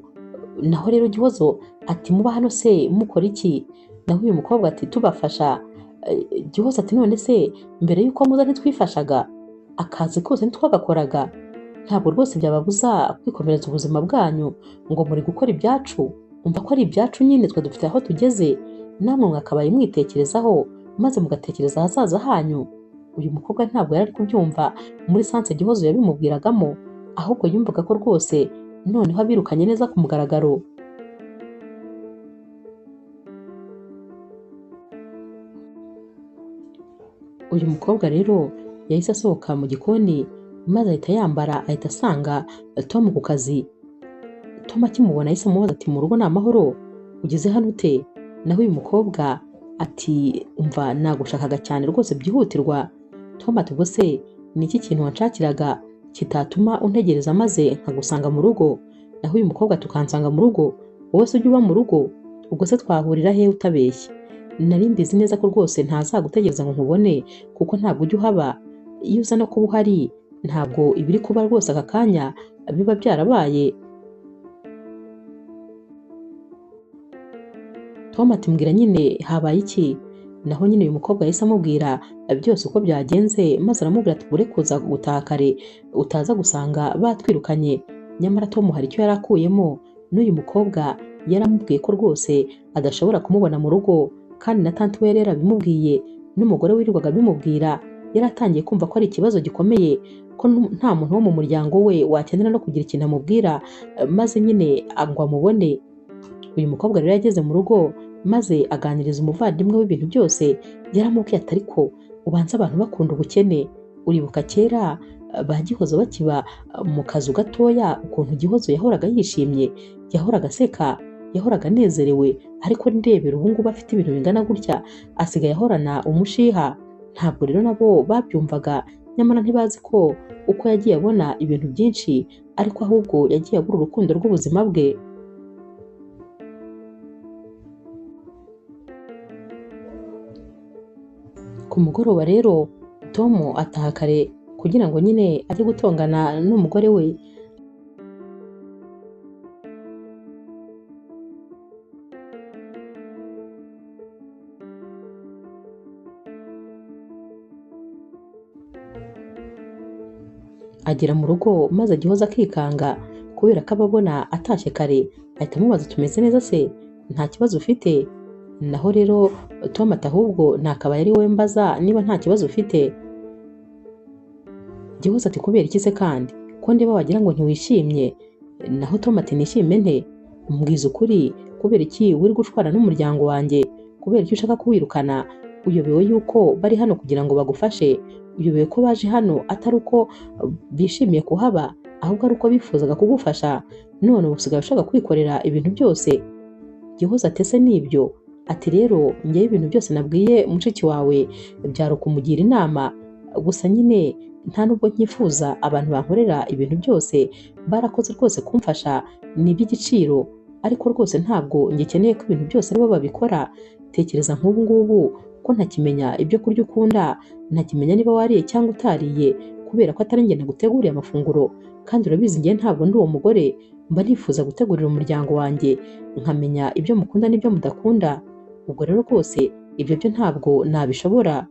Naho rero Gihozo ati muba hano se mukora iki? Naho uyu mukobwa ati tubafasha. Gihozo ati none se mbere y'uko muza ntitwifashaga? Akazi kose ntitwagakoraga? Ntabwo rwose byababuza kwikomereza ubuzima bwanyu ngo muri gukora ibyacu. Umva ko ari ibyacu nyine, twe dufite aho tugeze, namwe mwakabaye mwitekerezaho maze mugatekereza ahazaza hanyu. Uyu mukobwa ntabwo yari ari kubyumva muri sanse Gihozo yabimubwiragamo, ahubwo yumvaga ko rwose noneho abirukanye neza ku mugaragaro. Uyu mukobwa rero yahise asohoka mu gikoni maze ahita yambara, ahita asanga Tom ku kazi. Tom akimubona yahise amubaza ati mu rugo ni amahoro? Ugeze hano ute? Naho uyu mukobwa ati umva nagushakaga cyane rwose byihutirwa. Tom ati ubwo se ni iki kintu wanshakiraga kitatuma untegereza maze nkagusanga mu rugo? Naho uyu mukobwa ati ukansanga mu rugo? Wowe se ujya uba mu rugo? Ubwo se twahurira he utabeshye? Nari mbizi neza ko rwose ntazagutegereza ngo nkubone kuko ntabwo ujya uhaba. Iyo uza no kuba uhari ntabwo ibiri kuba rwose aka kanya biba byarabaye. Tom ati mbwira nyine habaye iki? Naho nyine uyu mukobwa yahise amubwira byose uko byagenze, maze aramubwira ati ure kuza gutaha kare utaza gusanga batwirukanye. Nyamara Tom hari icyo yari akuyemo, n'uyu mukobwa yaramubwiye ko rwose adashobora kumubona mu rugo, kandi na tante we yari yarabimubwiye, n'umugore wirirwaga abimubwira. Yari atangiye kumva ko ari ikibazo gikomeye, ko nta muntu wo mu muryango we wakenera no kugira ikintu amubwira maze nyine ngo amubone. Uyu mukobwa rero yageze mu rugo maze aganiriza umuvandimwe w'ibintu byose. Yaramubwiye ati ariko ubanza abantu bakunda ubukene. Uribuka kera ba Gihozo bakiba mu kazu gatoya ukuntu Gihozo yahoraga yishimye, yahoraga aseka, yahoraga anezerewe, ariko ndebera ubu ngubu afite ibintu bingana gutya asigaye ahorana umushiha. Ntabwo rero nabo babyumvaga, nyamara ntibazi ko uko yagiye abona ibintu byinshi ariko ahubwo yagiye abura urukundo rw'ubuzima bwe. Ku mugoroba rero Tom ataha kare kugira ngo nyine ajye gutongana n'umugore we. Agera mu rugo maze Gihozo akikanga kubera ko ababona atashye kare, ahita amubaza tumeze neza se? Nta kibazo ufite? Naho rero Tom ati ahubwo nakabaye ari wowe mbaza niba nta kibazo ufite. Gihozo ati kubera iki se kandi ko ndeba wagira ngo ntiwishimye? Naho Tom ati nishime nte? Mbwiza ukuri, kubera iki uri gushwana n'umuryango wanjye? Kubera iki ushaka kuwirukana? Uyobewe yuko bari hano kugira ngo bagufashe? Uyobewe ko baje hano atari uko bishimiye kuhaba, ahubwo ari uko bifuzaga kugufasha, none ubu usigaye ushaka kwikorera ibintu byose? Gihozo ati ese nibyo? Ati rero njyewe ibintu byose nabwiye mushiki wawe byari ukumugira inama, gusa nyine nta nubwo nkifuza abantu bankorera ibintu byose, barakoze rwose kumfasha ni iby'igiciro, ariko rwose ntabwo ngikeneye ko ibintu byose aribo babikora. Tekereza nk'ubu ngubu ko ntakimenya ibyo kurya ukunda, ntakimenya niba wariye cyangwa utariye, kubera ko atari njye naguteguriye amafunguro, kandi urabizi njye ntabwo ndi uwo mugore, mba nifuza gutegurira umuryango wanjye nkamenya ibyo mukunda n'ibyo mudakunda. Ubwo rero rwose ibyo byo ntabwo nabishobora.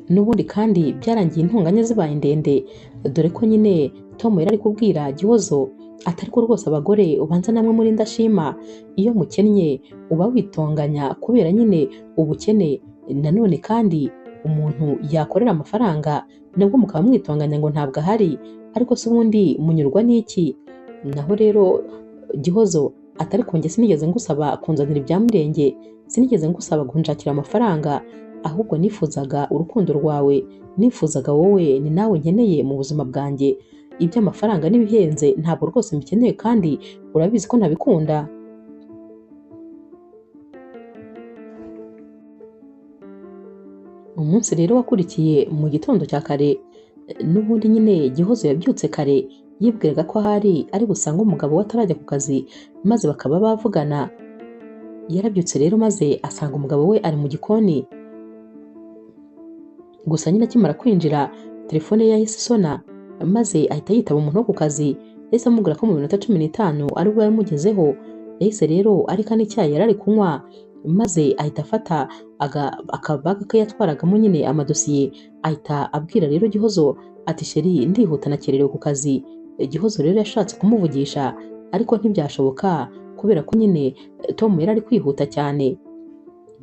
N'ubundi kandi byarangiye intonganya zibaye ndende, dore ko nyine Tom yari ari kubwira Gihozo ati ariko rwose abagore ubanza namwe muri ndashima, iyo mukennye uba witonganya kubera nyine ubukene, nanone kandi umuntu yakorera amafaranga nabwo mukaba mwitonganya ngo ntabwo ahari, ariko se ubundi munyurwa n'iki? Naho rero Gihozo ati ariko njye sinigeze ngusaba kunzanira ibya Murenge, sinigeze ngusaba kunshakira amafaranga, ahubwo nifuzaga urukundo rwawe, nifuzaga wowe, ni nawe nkeneye mu buzima bwanjye. Iby'amafaranga n'ibihenze ntabwo rwose mbikeneye kandi urabizi ko ntabikunda. Umunsi rero wakurikiye mu gitondo cya kare, n'ubundi nyine Gihozo yabyutse kare, yibwiraga ko ahari ari busange umugabo we atarajya ku kazi maze bakaba bavugana. Yarabyutse rero maze asanga umugabo we ari mu gikoni. Gusa nyine akimara kwinjira telefone ye yahise isona, maze ahita yitaba umuntu wo ku kazi. Yahise amubwira ko mu minota 15 ari bwo yamugezeho. Yahise rero areka n'icyayi yari ari kunywa, maze ahita afata akabaga ke yatwaragamo nyine amadosiye, ahita abwira rero Gihozo ati sheri ndihuta nakererewe ku kazi. Gihozo rero yashatse kumuvugisha ariko ntibyashoboka kubera ko nyine Tom yari ari kwihuta cyane.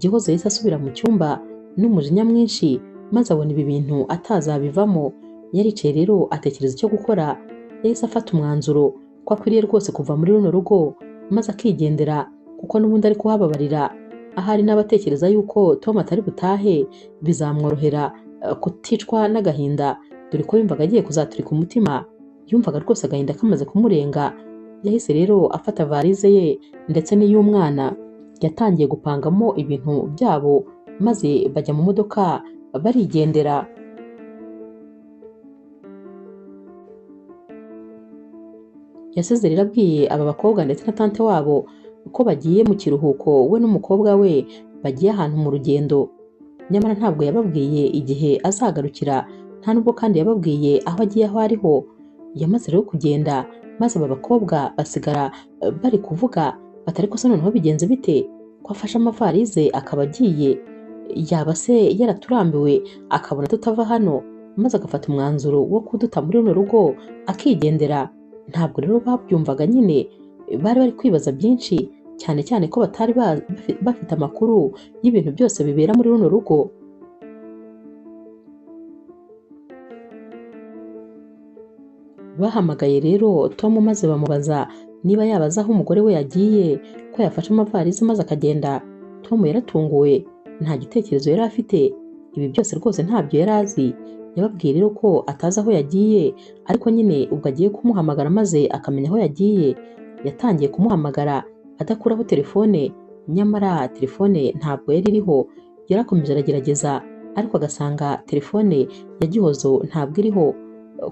Gihozo yahise asubira mu cyumba n'umujinya mwinshi, maze abona ibi bintu atazabivamo. Yaricaye rero atekereza icyo gukora. Yahise afata umwanzuro ko akwiriye rwose kuva muri runo rugo maze akigendera, kuko n'ubundi ari kuhababarira. Ahari n'abatekereza yuko Tom atari butahe bizamworohera kuticwa n'agahinda, dore ko yumvaga agiye kuzaturika umutima. Yumvaga rwose agahinda kamaze kumurenga. Yahise rero afata varize ye ndetse n'iy'umwana, yatangiye gupangamo ibintu byabo maze bajya mu modoka barigendera. Yasize rero abwiye aba bakobwa ndetse na tante wabo ko bagiye mu kiruhuko, we n'umukobwa we bagiye ahantu mu rugendo. Nyamara ntabwo yababwiye igihe azagarukira, nta nubwo kandi yababwiye aho agiye aho ariho. Yamaze rero kugenda, maze aba bakobwa basigara bari kuvuga bati ariko se noneho bigenze bite ko afashe amavarize akaba agiye? Yaba se yaraturambiwe akabona tutava hano, maze agafata umwanzuro wo kuduta muri runo rugo akigendera? Ntabwo rero babyumvaga nyine, bari bari kwibaza byinshi, cyane cyane ko batari bafite amakuru y'ibintu byose bibera muri runo rugo. Bahamagaye rero Tom maze bamubaza niba yaba azi aho umugore we yagiye, ko yafashe amavarize maze akagenda. Tom yaratunguwe, nta gitekerezo yari afite, ibi byose rwose ntabyo yari azi. Yababwiye rero ko atazi aho yagiye, ariko nyine ubwo agiye kumuhamagara maze akamenya aho yagiye. Yatangiye kumuhamagara adakuraho telefone, nyamara telefone ntabwo yari iriho. Yarakomeje aragerageza, ariko agasanga telefone ya Gihozo ntabwo iriho.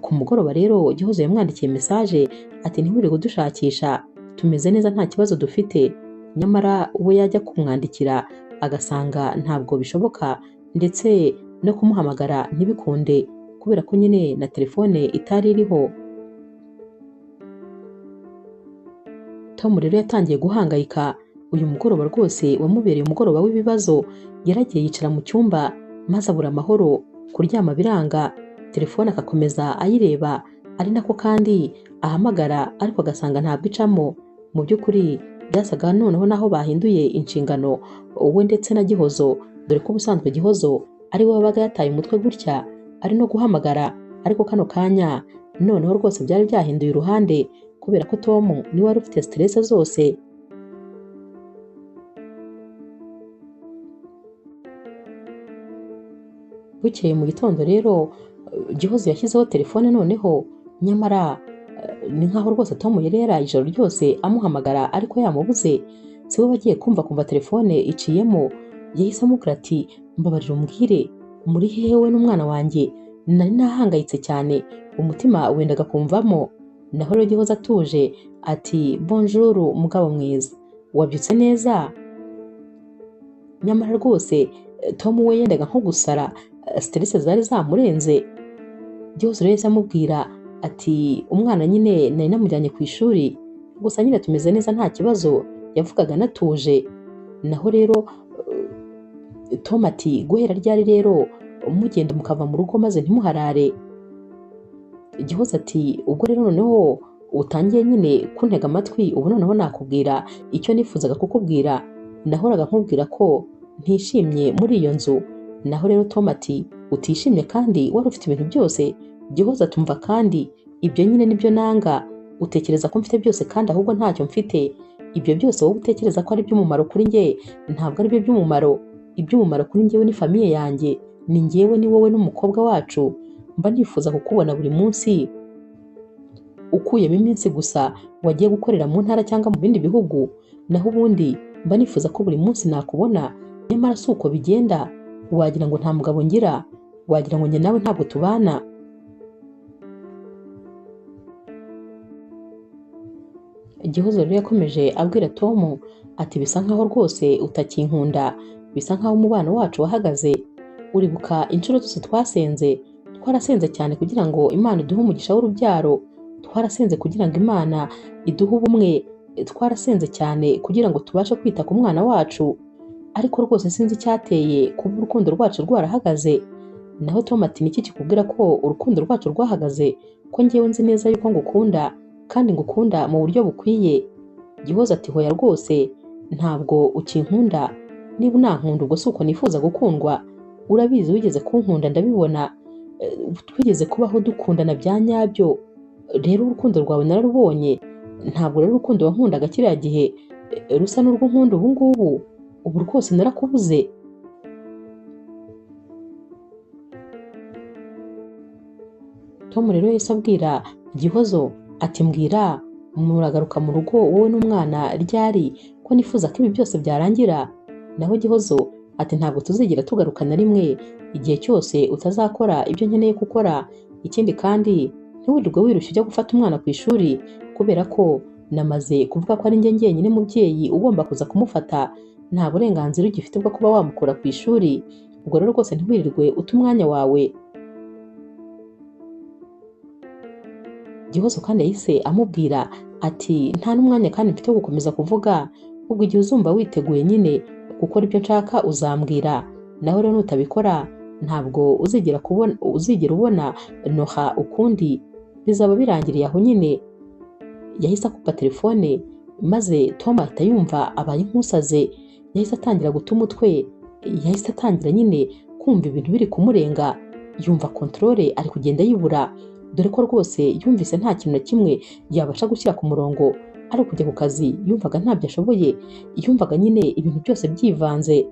Ku mugoroba rero Gihozo yamwandikiye message ati ntiwire kudushakisha, tumeze neza nta kibazo dufite. Nyamara we yajya kumwandikira agasanga ntabwo bishoboka, ndetse no kumuhamagara ntibikunde kubera ko nyine na telefone itari iriho. Tom rero yatangiye guhangayika. Uyu mugoroba rwose wamubereye umugoroba w'ibibazo. Yaragiye yicara mu cyumba maze abura amahoro, kuryama biranga, telefone akakomeza ayireba, ari nako kandi ahamagara ariko agasanga ntabwo icamo. Mu by'ukuri byasaga noneho naho bahinduye inshingano we ndetse na Gihozo, dore ko ubusanzwe Gihozo ari we wabaga yataye umutwe gutya ari no guhamagara, ariko kano kanya noneho rwose byari byahinduye uruhande kubera ko Tom niwe wari ufite stress zose. Bukeye mu gitondo rero Gihozo yashyizeho telefone noneho, nyamara ni nkaho rwose Tom yari yaraye ijoro ryose amuhamagara ariko yamubuze. Si we wagiye kumva telefone iciyemo. Yahise amubwira ati mbabarira umbwire muri hehe we n'umwana wanjye, nari nahangayitse cyane, umutima wendaga kumvamo. Naho rero Gihozo atuje ati bonjour mugabo mwiza, wabyutse neza? Nyamara rwose Tom we yendaga nko gusara, stress zari zamurenze. Gihozo rero yahise amubwira ati umwana nyine nari namujyanye ku ishuri, gusa nyine tumeze neza nta kibazo. Yavugaga anatuje. Naho rero Tom ati guhera ryari rero mugenda mukava mu rugo maze ntimuharare? Gihozo ati ubwo rero noneho utangiye nyine kuntega amatwi, ubu noneho nakubwira icyo nifuzaga kukubwira. Nahoraga nkubwira ko ntishimye muri iyo nzu. Naho rero Tom ati utishimye kandi wari ufite ibintu byose? Gihozo atumva kandi ibyo nyine nibyo nanga, utekereza ko mfite byose kandi ahubwo ntacyo mfite. Ibyo byose wowe utekereza ko ari iby'umumaro kuri njye ntabwo ari byo by'umumaro. Iby'umumaro kuri njyewe ni famiye yanjye, ni njyewe ni wowe n'umukobwa wacu. Mba nifuza kukubona buri munsi, ukuyemo iminsi gusa wagiye gukorera mu ntara cyangwa mu bindi bihugu, naho ubundi mba nifuza ko buri munsi nakubona. Nyamara si uko bigenda. Wagira ngo nta mugabo ngira, wagira ngo njye nawe ntabwo tubana. Gihozo rero yakomeje abwira Tom ati bisa nkaho rwose utakinkunda, bisa nkaho umubano wacu wahagaze. Uribuka inshuro zose twasenze, twarasenze cyane kugira ngo Imana iduhe umugisha w'urubyaro, twarasenze kugira ngo Imana iduhe ubumwe, twarasenze cyane kugira ngo tubashe kwita ku mwana wacu, ariko rwose sinzi icyateye kuba urukundo rwacu rwarahagaze. Naho Tom ati niki kikubwira ko urukundo rwacu rwahagaze, ko njyewe nzi neza yuko ngukunda kandi ngukunda mu buryo bukwiye. Gihozo ati hoya rwose ntabwo ukinkunda, niba unankunda ubwo si uko nifuza gukundwa, urabizi wigeze kunkunda ndabibona, twigeze kubaho dukundana bya nyabyo, rero urukundo rwawe nararubonye, ntabwo rero urukundo wankundaga kiriya gihe rusa n'urwo nkunda ubu ngubu, ubu rwose narakubuze. Tom rero yahise abwira Gihozo ati mbwira muragaruka mu rugo wowe n'umwana ryari, ko nifuza ko ibi byose byarangira. Naho Gihozo ati ntabwo tuzigera tugaruka na rimwe igihe cyose utazakora ibyo nkeneye gukora. Ikindi kandi ntiwirirwe wirushya ujya gufata umwana ku ishuri, kubera ko namaze kuvuga ko ari njye njyenyine mubyeyi ugomba kuza kumufata, nta burenganzira ugifite bwo kuba wamukura ku ishuri, ubwo rero rwose ntiwirirwe uta umwanya wawe. Gihozo kandi yahise amubwira ati nta n'umwanya kandi mfite wo gukomeza kuvuga, ubwo igihe uzumva witeguye nyine gukora ibyo nshaka uzambwira, naho rero nutabikora ntabwo uzigera ubona Noha ukundi, bizaba birangiriye aho nyine. Yahise akupa telefone maze Tom ahita yumva abaye nk'usaze, yahise atangira guta umutwe, yahise atangira nyine kumva ibintu biri kumurenga, yumva controle ari kugenda yibura, dore ko rwose yumvise nta kintu na kimwe yabasha gushyira ku murongo, ari ukujya ku kazi yumvaga ntabyo ashoboye, yumvaga nyine ibintu byose byivanze.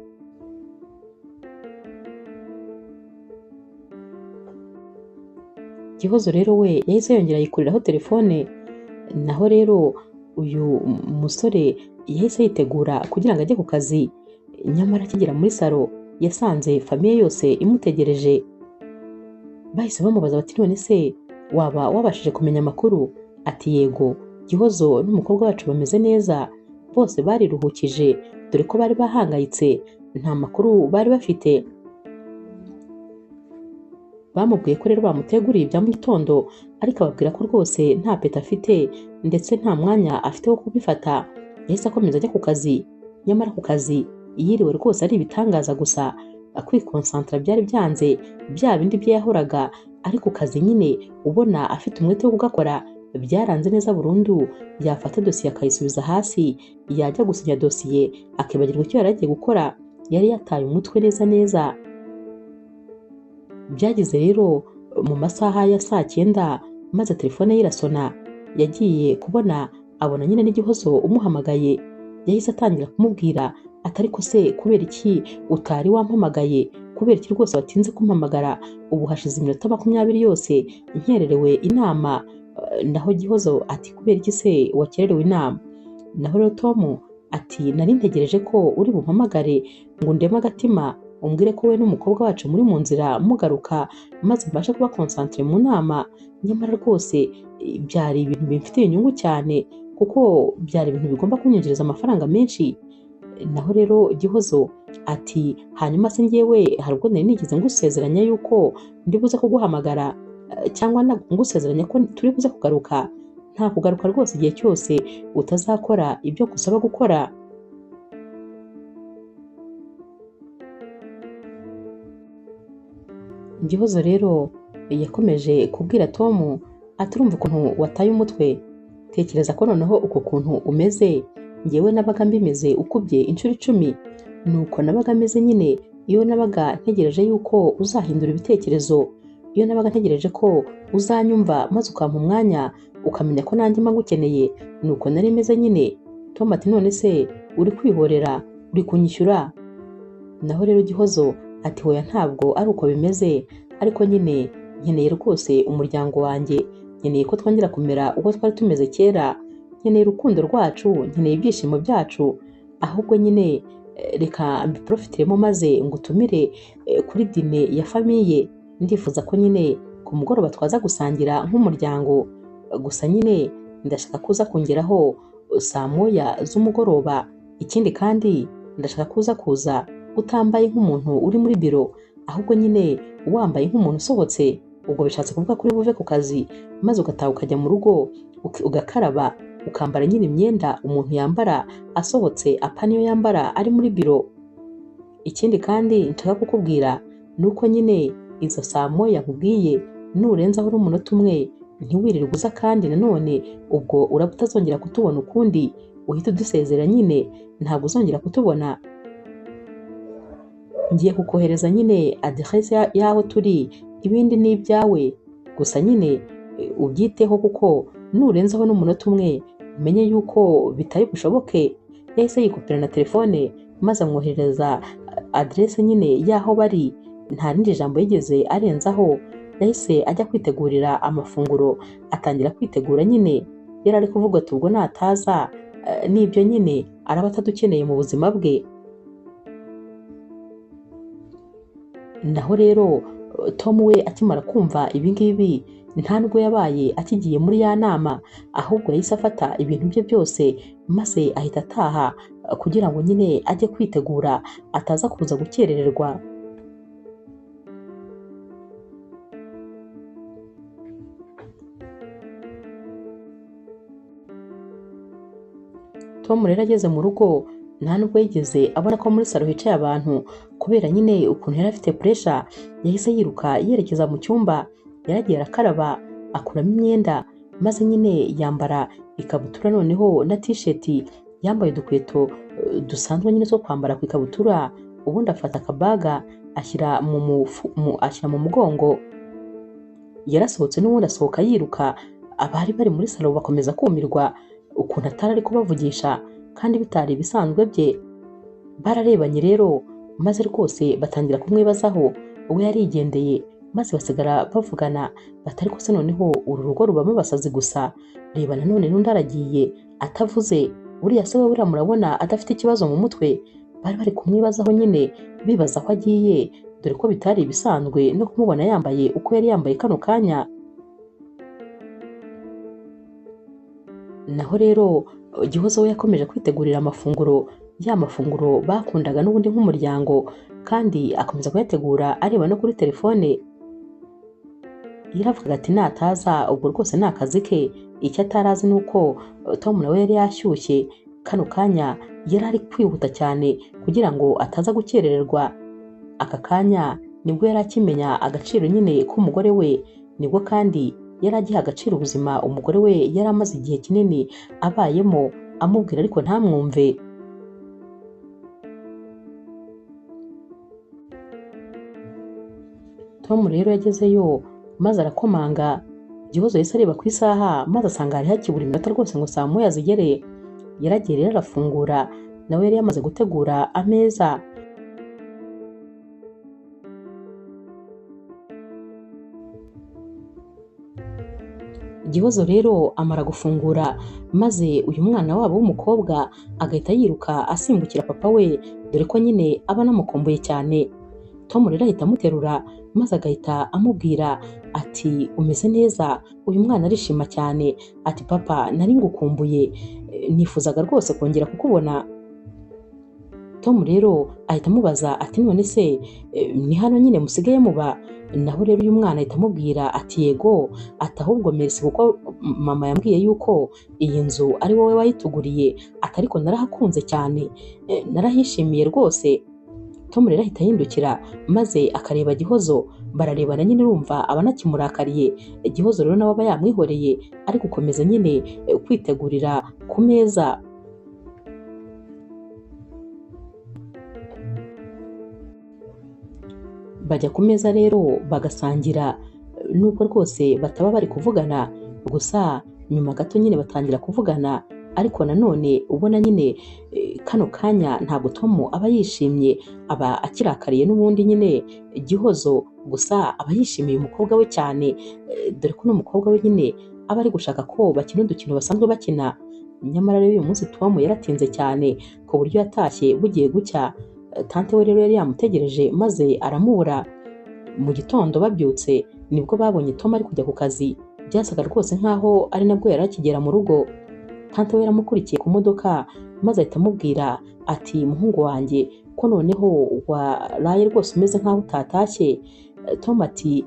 Gihozo rero we yahise yongera yikuriraho telefone, naho rero uyu musore yahise yitegura kugira ngo ajye ku kazi, nyamara akigera muri salo yasanze famiye yose imutegereje. Bahise bamubaza bati none se waba wabashije kumenya amakuru? Ati yego, Gihozo n'umukobwa wacu bameze neza, bose bariruhukije dore ko bari bahangayitse, nta makuru bari bafite. Bamubwiye ko rero bamuteguriye ibya mu gitondo, ariko ababwira ko rwose nta peta afite ndetse nta mwanya afite wo kubifata. Yahise akomeza ajya ku kazi, nyamara ku kazi yiriwe rwose ari ibitangaza gusa, kwikonsantara byari byanze, bya bindi bye yahoraga ari ku kazi nyine ubona afite umwete wo kugakora byaranze neza burundu. Yafata dosiye akayisubiza hasi, yajya gusinya dosiye akibagirwa icyo yari agiye gukora, yari yataye umutwe neza neza. Byageze rero mu masaha ya saa 9 maze telefone ye irasona, yagiye kubona abona nyine n'Igihozo umuhamagaye. Yahise atangira kumubwira ati ariko se kubera iki utari wampamagaye, kubera iki rwose watinze kumpamagara, ubu hashize iminota 20 yose nkererewe inama. Naho Gihozo ati kubera iki se wakererewe inama? Naho rero Tom ati nari ntegereje ko uri bumpamagare ngo ndeme agatima umbwire ko we n'umukobwa wacu muri mu nzira mugaruka, maze mbashe kuba concentre mu nama. Nyamara rwose byari ibintu bimfitiye inyungu cyane, kuko byari ibintu bigomba kunyinjiriza amafaranga menshi. Naho rero Gihozo ati hanyuma se njyewe hari ubwo nari nigeze ngusezeranya yuko ndi buze kuguhamagara, cyangwa ngusezeranya ko turi buze kugaruka? Nta kugaruka rwose igihe cyose utazakora ibyo gusaba gukora. Gihozo rero yakomeje kubwira Tom ati urumva ukuntu wataye umutwe, tekereza ko noneho uko kuntu umeze njyewe nabaga mbimeze ukubye inshuro 10, nuko nabaga meze nyine iyo nabaga ntegereje yuko uzahindura ibitekerezo, iyo nabaga ntegereje ko uzanyumva maze ukampa umwanya ukamenya ko nanjye mba ngukeneye, nuko nari meze nyine. Tom ati none se uri kwihorera, uri kunyishyura? Naho rero Gihozo ati hoya ntabwo ari uko bimeze, ariko nyine nkeneye rwose umuryango wanjye, nkeneye ko twongera kumera uko twari tumeze kera, nkeneye urukundo rwacu, nkeneye ibyishimo byacu, ahubwo nyine Reka mbiprofitiremo maze ngutumire kuri dine ya famiye. Ndifuza ko nyine ku mugoroba twaza gusangira nk'umuryango, gusa nyine ndashaka kuza kongeraho saa 1 z'umugoroba. Ikindi kandi ndashaka kuza kuza utambaye nk'umuntu uri muri biro, ahubwo nyine wambaye nk'umuntu usohotse. Ubwo bishatse kuvuga kuri buve ku kazi maze ugataha ukajya mu rugo ugakaraba, ukambara nyine imyenda umuntu yambara asohotse, apa niyo yambara ari muri biro. Ikindi kandi nshaka kukubwira nuko nyine izo saa 1 nkubwiye nurenzaho n'umunota umwe ntiwirirwe uza, kandi nanone ubwo uraba utazongera kutubona ukundi, uhita udusezera nyine, ntabwo uzongera kutubona. Ngiye kukohereza nyine aderese y'aho turi, ibindi ni ibyawe, gusa nyine ubyiteho kuko nurenzaho n'umunota umwe umenye yuko bitari bushoboke. Yahise yikopera na telefone maze amwoherereza aderese nyine y'aho bari, nta rindi jambo yigeze arenzaho. Yahise ajya kwitegurira amafunguro, atangira kwitegura nyine. Yari ari kuvuga ati ubwo nataza n'ibyo nyine araba atadukeneye mu buzima bwe. Naho rero Tom we akimara kumva ibi ngibi nta nubwo yabaye akigiye muri ya nama, ahubwo yahise afata ibintu bye byose maze ahita ataha kugira ngo nyine ajye kwitegura ataza kuza gukerererwa. Tom rero ageze mu rugo nta nubwo yigeze abona ko muri salo hicaye abantu, kubera nyine ukuntu yari afite pressure yahise yiruka yerekeza mu cyumba. Yaragiye arakaraba akuramo imyenda maze nyine yambara ikabutura noneho na t-shirt, yambaye udukweto dusanzwe nyine two kwambara ku ikabutura, ubundi afata akabaga ashyira mu mugongo. Yarasohotse n'ubundi asohoka yiruka, abari bari muri salo bakomeza kumirwa ukuntu atari ari kubavugisha kandi bitari ibisanzwe bye. Bararebanye rero maze rwose batangira kumwibazaho, we yarigendeye maze basigara bavugana batari ko se noneho uru rugo rubamo abasazi gusa, reba nanone n'undi aragiye atavuze, buriya se we buriya murabona adafite ikibazo mu mutwe. Bari bari kumwibazaho nyine bibaza ko agiye, dore ko bitari ibisanzwe no kumubona yambaye uko yari yambaye kano kanya. Naho rero Gihozo we yakomeje kwitegurira amafunguro, ya mafunguro bakundaga n'ubundi nk'umuryango, kandi akomeza kuyategura areba no kuri telefone. Yaravugaga ati nataza ubwo rwose ni akazi ke. Icyo atarazi ni uko Tom nawe yari yashyushye kano kanya, yari ari kwihuta cyane kugira ngo ataza gukerererwa. Aka kanya nibwo yari akimenya agaciro nyine k'umugore we, nibwo kandi yari agiha agaciro ubuzima umugore we yari amaze igihe kinini abayemo, amubwira ariko ntamwumve. Tom rero yagezeyo maze arakomanga. Gihozo yahise areba ku isaha maze asanga hari hakibura iminota rwose ngo saa 1 zigere. Yaragiye rero arafungura, nawe yari yamaze gutegura ameza. Gihozo rero amara gufungura maze uyu mwana wabo w'umukobwa agahita yiruka asimbukira papa we, dore ko nyine aba anamukumbuye cyane. Tom rero ahita amuterura maze agahita amubwira ati umeze neza. Uyu mwana arishima cyane ati papa nari ngukumbuye, nifuzaga rwose kongera kukubona. Tom rero ahita amubaza ati none se ni hano nyine musigaye muba? Naho rero uyu mwana ahita amubwira ati yego, ati ahubwo merci kuko mama yambwiye yuko iyi nzu ari wowe wayituguriye, ati ariko narahakunze cyane, narahishimiye rwose. Tom rero ahita yindukira maze akareba Gihozo, bararebana nyine urumva aba anakimurakariye. Gihozo rero nawe aba yamwihoreye ari gukomeza nyine kwitegurira ku meza. Bajya ku meza rero bagasangira, nubwo rwose bataba bari kuvugana, gusa nyuma gato nyine batangira kuvugana, ariko nanone ubona nyine kano kanya ntabwo Tom aba yishimye, aba akirakariye n'ubundi nyine Gihozo, gusa aba yishimiye umukobwa we cyane, dore ko n'umukobwa we nyine aba ari gushaka ko bakina udukino basanzwe bakina. Nyamara rero uyu munsi Tom yaratinze cyane ku buryo yatashye bugiye gucya. Tante we rero yari yamutegereje maze aramubura. Mu gitondo babyutse nibwo babonye Tom ari kujya ku kazi, byasaga rwose nkaho ari nabwo yari akigera mu rugo. Tante we yaramukurikiye ku modoka maze ahita amubwira ati muhungu wanjye ko noneho waraye rwose umeze nkaho utatashye. Tom ati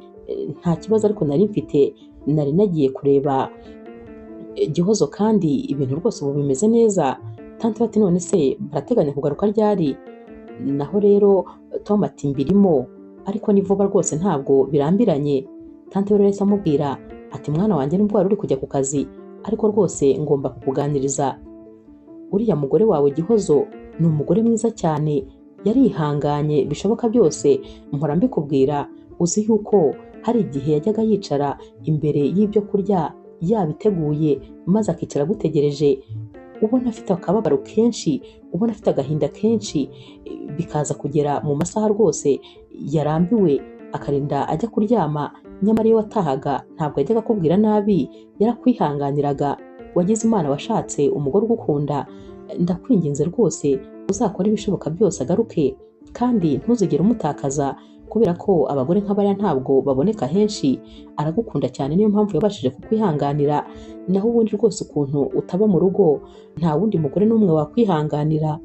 nta kibazo ariko nari mfite, nari nagiye kureba Gihozo kandi ibintu rwose ubu bimeze neza. Tante we ati none se barateganya kugaruka ryari? Naho rero Tom ati mbirimo ariko ni vuba rwose ntabwo birambiranye. Tante we rero yahise amubwira ati mwana wanjye nubwo wari uri kujya ku kazi ariko rwose ngomba kukuganiriza. Uriya mugore wawe Gihozo ni umugore mwiza cyane, yarihanganye bishoboka byose, mpora mbikubwira. Uzi yuko hari igihe yajyaga yicara imbere y'ibyo kurya yabiteguye maze akicara agutegereje, ubona afite akababaro kenshi, ubona afite agahinda kenshi, bikaza kugera mu masaha rwose yarambiwe akarinda ajya kuryama. Nyamara iyo watahaga ntabwo yajyaga akubwira nabi, yarakwihanganiraga. Wagize Imana washatse umugore ugukunda, ndakwinginze rwose uzakore ibishoboka byose agaruke, kandi ntuzigere umutakaza kubera ko abagore nk'abariya ntabwo baboneka henshi. Aragukunda cyane niyo mpamvu yabashije kukwihanganira, naho ubundi rwose ukuntu utaba mu rugo nta wundi mugore n'umwe wakwihanganira.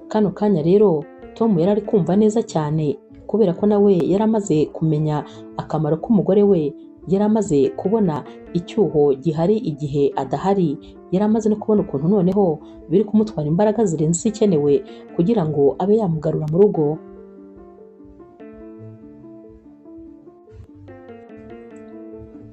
Kano kanya rero Tom yari ari kumva neza cyane kubera ko nawe yari amaze kumenya akamaro k'umugore we, yari amaze kubona icyuho gihari igihe adahari, yari amaze no kubona ukuntu noneho biri kumutwara imbaraga zirenze izikenewe kugira ngo abe yamugarura mu rugo.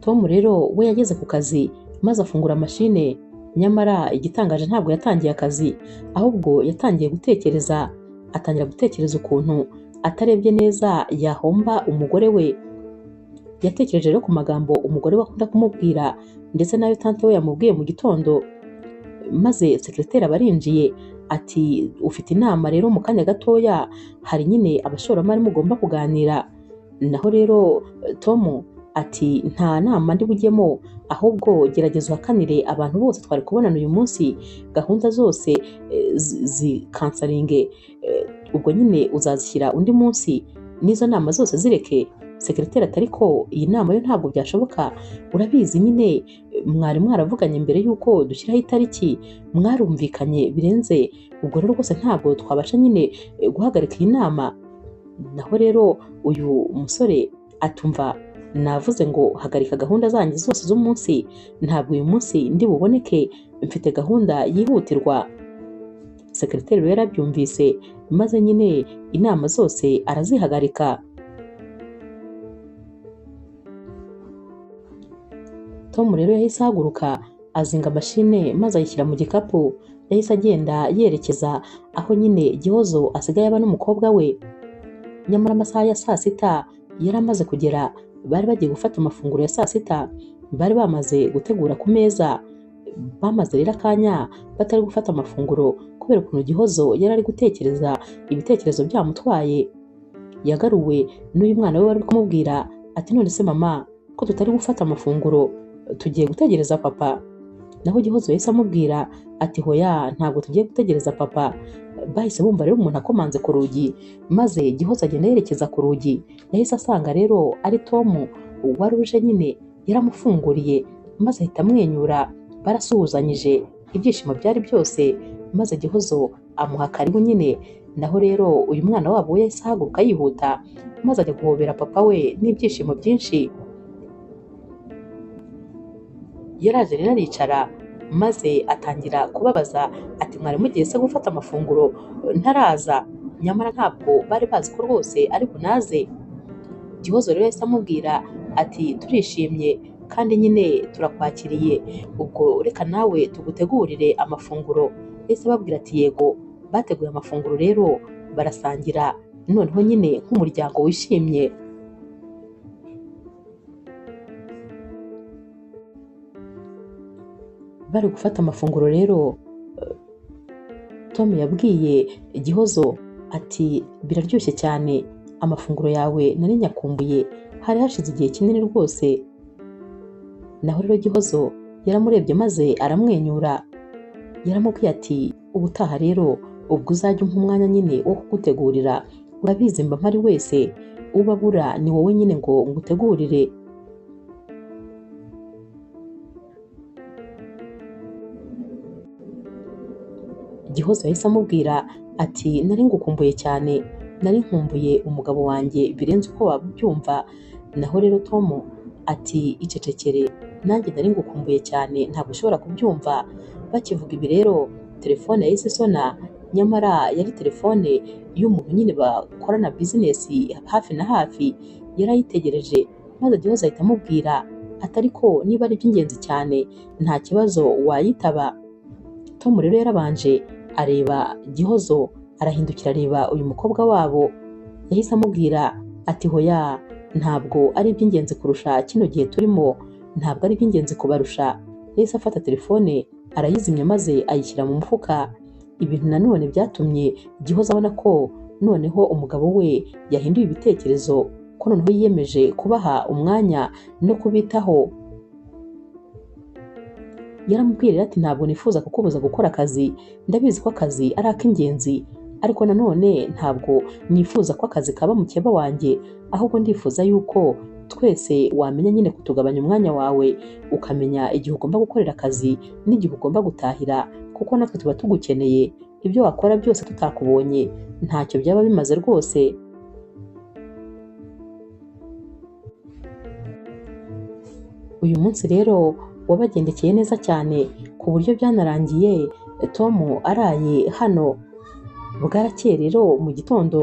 Tom rero we yageze ku kazi maze afungura mashine, nyamara igitangaje ntabwo yatangiye akazi, ahubwo yatangiye gutekereza, atangira gutekereza ukuntu atarebye neza yahomba umugore we. Yatekereje rero ku magambo umugore we akunda kumubwira ndetse n'ayo tante we yamubwiye mu gitondo, maze sekreteri aba arinjiye ati ufite inama rero mu kanya gatoya, hari nyine abashoramari mugomba kuganira. Naho rero Tom ati nta nama ndi bujyemo, ahubwo gerageza uhakanire abantu bose twari kubonana uyu munsi, gahunda zose zikansaringe, ubwo nyine uzazishyira undi munsi, n'izo nama zose zireke. Sekreteri ati ariko iyi nama yo ntabwo byashoboka, urabizi nyine mwari mwaravuganye mbere y'uko dushyiraho itariki, mwarumvikanye birenze, ubwo rero rwose ntabwo twabasha nyine guhagarika iyi nama. Naho rero uyu musore atumva navuze ngo hagarika gahunda zanjye zose z'umunsi, ntabwo uyu munsi ndi buboneke, mfite gahunda yihutirwa. Sekreteri rero yarabyumvise maze nyine inama zose arazihagarika. Tom rero yahise ahaguruka azinga mashine maze ayishyira mu gikapu, yahise agenda yerekeza aho nyine Gihozo asigaye aba n'umukobwa we. Nyamara amasaha ya saa sita yari amaze kugera, bari bagiye gufata amafunguro ya saa sita, bari bamaze gutegura ku meza. Bamaze rero akanya batari gufata amafunguro kubera ukuntu Gihozo yari ari gutekereza ibitekerezo byamutwaye. Yagaruwe n'uyu mwana we wari kumubwira ati none se mama ko tutari gufata amafunguro tugiye gutegereza papa? Naho Gihozo yahise amubwira ati hoya ntabwo tugiye gutegereza papa. Bahise bumva rero umuntu akomanze ku rugi, maze Gihozo agenda yerekeza ku rugi. Yahise asanga rero ari Tom wari uje nyine, yaramufunguriye maze ahita amwenyura, barasuhuzanyije, ibyishimo byari byose, maze Gihozo amuha karibu nyine. Naho rero uyu mwana wabo we yahise ahaguruka yihuta maze ajya guhobera papa we n'ibyishimo byinshi. Yaraje rero aricara maze atangira kubabaza ati mwari mugiye se gufata amafunguro ntaraza? Nyamara ntabwo bari bazi ko rwose ari bunaze. Gihozo rero yahise amubwira ati turishimye kandi nyine turakwakiriye, ubwo reka nawe tugutegurire amafunguro. Yahise ababwira ati yego. Bateguye amafunguro rero barasangira, noneho nyine nk'umuryango wishimye. Bari gufata amafunguro rero, Tom yabwiye Gihozo ati biraryoshye cyane, amafunguro yawe nari nyakumbuye, Hari hashize igihe kinini rwose. Naho rero Gihozo yaramurebye maze aramwenyura. Yaramubwiye ati ubutaha rero ubwo uzajya umpa umwanya nyine wo kugutegurira, urabizi mba mpari wese, ubabura ni wowe nyine ngo ngutegurire. Gihozo yahise amubwira ati nari ngukumbuye cyane, nari nkumbuye umugabo wanjye birenze uko wabyumva. Naho rero Tom ati icecekere, nanjye nari ngukumbuye cyane ntabwo ushobora kubyumva. Bakivuga ibi rero telefone yahise isona, nyamara yari telefone y'umuntu nyine bakorana bizinesi hafi na hafi, yarayitegereje maze Gihozo ahita amubwira ati ariko niba ari iby'ingenzi cyane nta kibazo wayitaba. Tom rero yarabanje areba Gihozo, arahindukira areba uyu mukobwa wabo. Yahise amubwira ati hoya, ntabwo ari iby'ingenzi kurusha kino gihe turimo, ntabwo ari iby'ingenzi kubarusha. Yahise afata telefone arayizimya maze ayishyira mu mufuka. Ibintu nanone byatumye Gihozo abona ko noneho umugabo we yahinduye ibitekerezo, ko noneho yiyemeje kubaha umwanya no kubitaho. Yaramubwiye ati ntabwo nifuza kukubuza gukora akazi, ndabizi ko akazi ari ak'ingenzi, ariko nanone ntabwo nifuza ko akazi kaba mukeba wanjye, ahubwo ndifuza yuko twese wamenya nyine kutugabanya umwanya wawe, ukamenya igihe ugomba gukorera akazi n'igihe ugomba gutahira, kuko natwe tuba tugukeneye. Ibyo wakora byose tutakubonye ntacyo byaba bimaze rwose. Uyu munsi rero wabagendekeye neza cyane ku buryo byanarangiye Tom araye hano. Bwarakeye rero mu gitondo,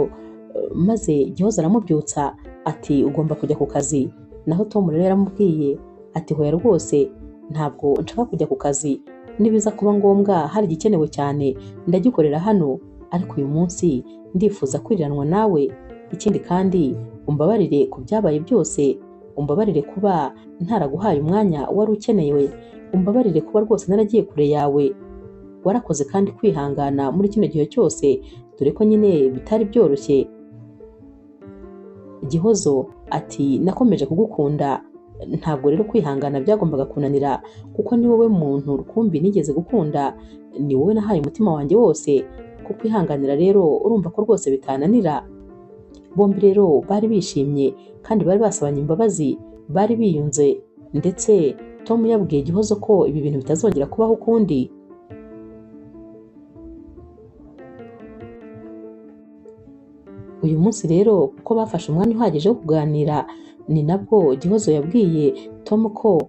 maze Gihozo aramubyutsa ati ugomba kujya ku kazi. Naho Tom rero yaramubwiye ati hoya rwose ntabwo nshaka kujya ku kazi, nibiza kuba ngombwa hari igikenewe cyane ndagikorera hano, ariko uyu munsi ndifuza kwiriranwa nawe. Ikindi kandi umbabarire ku byabaye byose, umbabarire kuba ntaraguhaye umwanya wari ukenewe, umbabarire kuba rwose naragiye kure yawe. Warakoze kandi kwihangana muri kino gihe cyose, dore ko nyine bitari byoroshye. Gihozo ati nakomeje kugukunda, ntabwo rero kwihangana byagombaga kunanira, kuko ni wowe muntu rukumbi nigeze gukunda, ni wowe nahaye umutima wanjye wose. Kukwihanganira rero urumva ko rwose bitananira. Bombi rero bari bishimye kandi bari basabanye imbabazi, bari biyunze, ndetse Tom yabwiye Gihozo ko ibi bintu bitazongera kubaho ukundi. Uyu munsi rero kuko bafashe umwanya uhagije wo kuganira, ni nabwo Gihozo yabwiye Tom ko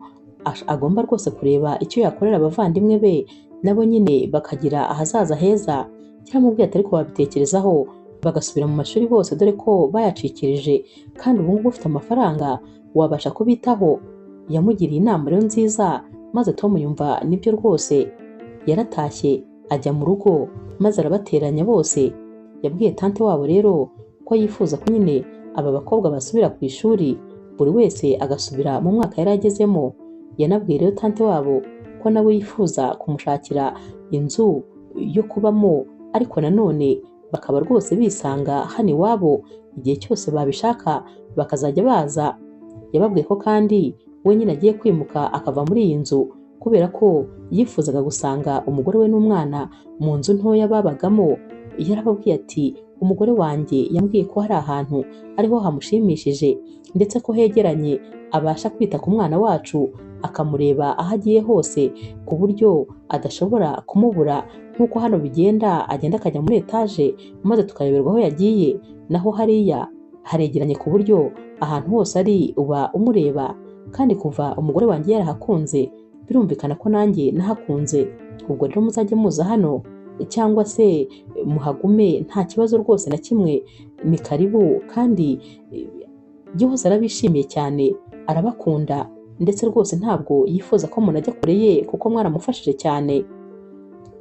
agomba rwose kureba icyo yakorera abavandimwe be, nabo nyine bakagira ahazaza heza. Yaramubwiye ati ariko babitekerezaho bagasubira mu mashuri bose, dore ko bayacikirije kandi ubu ngubu ufite amafaranga wabasha kubitaho. Yamugiriye inama rero nziza, maze Tom yumva nibyo rwose. Yaratashye ajya mu rugo maze arabateranya bose. Yabwiye tante wabo rero ko yifuza ko nyine aba bakobwa basubira ku ishuri, buri wese agasubira mu mwaka yari agezemo. Yanabwiye rero tante wabo ko nawe yifuza kumushakira inzu yo kubamo, ariko nanone bakaba rwose bisanga hano iwabo igihe cyose babishaka bakazajya baza. Yababwiye ko kandi we nyine agiye kwimuka akava muri iyi nzu, kubera ko yifuzaga gusanga umugore we n'umwana mu nzu ntoya babagamo. Yarababwiye ati umugore wanjye yambwiye ko hari ahantu ariho hamushimishije, ndetse ko hegeranye abasha kwita ku mwana wacu akamureba aho agiye hose, ku buryo adashobora kumubura nk'uko hano bigenda, agenda akajya muri etaje maze tukayoberwa aho yagiye. Naho hariya haregeranye ku buryo ahantu hose ari uba umureba, kandi kuva umugore wanjye yarahakunze birumvikana ko nanjye nahakunze. Ubwo rero muzajye muza hano cyangwa se muhagume, nta kibazo rwose na kimwe, ni karibu. Kandi Gihozo arabishimiye cyane, arabakunda, ndetse rwose ntabwo yifuza ko umuntu ajya kure ye kuko mwaramufashije cyane.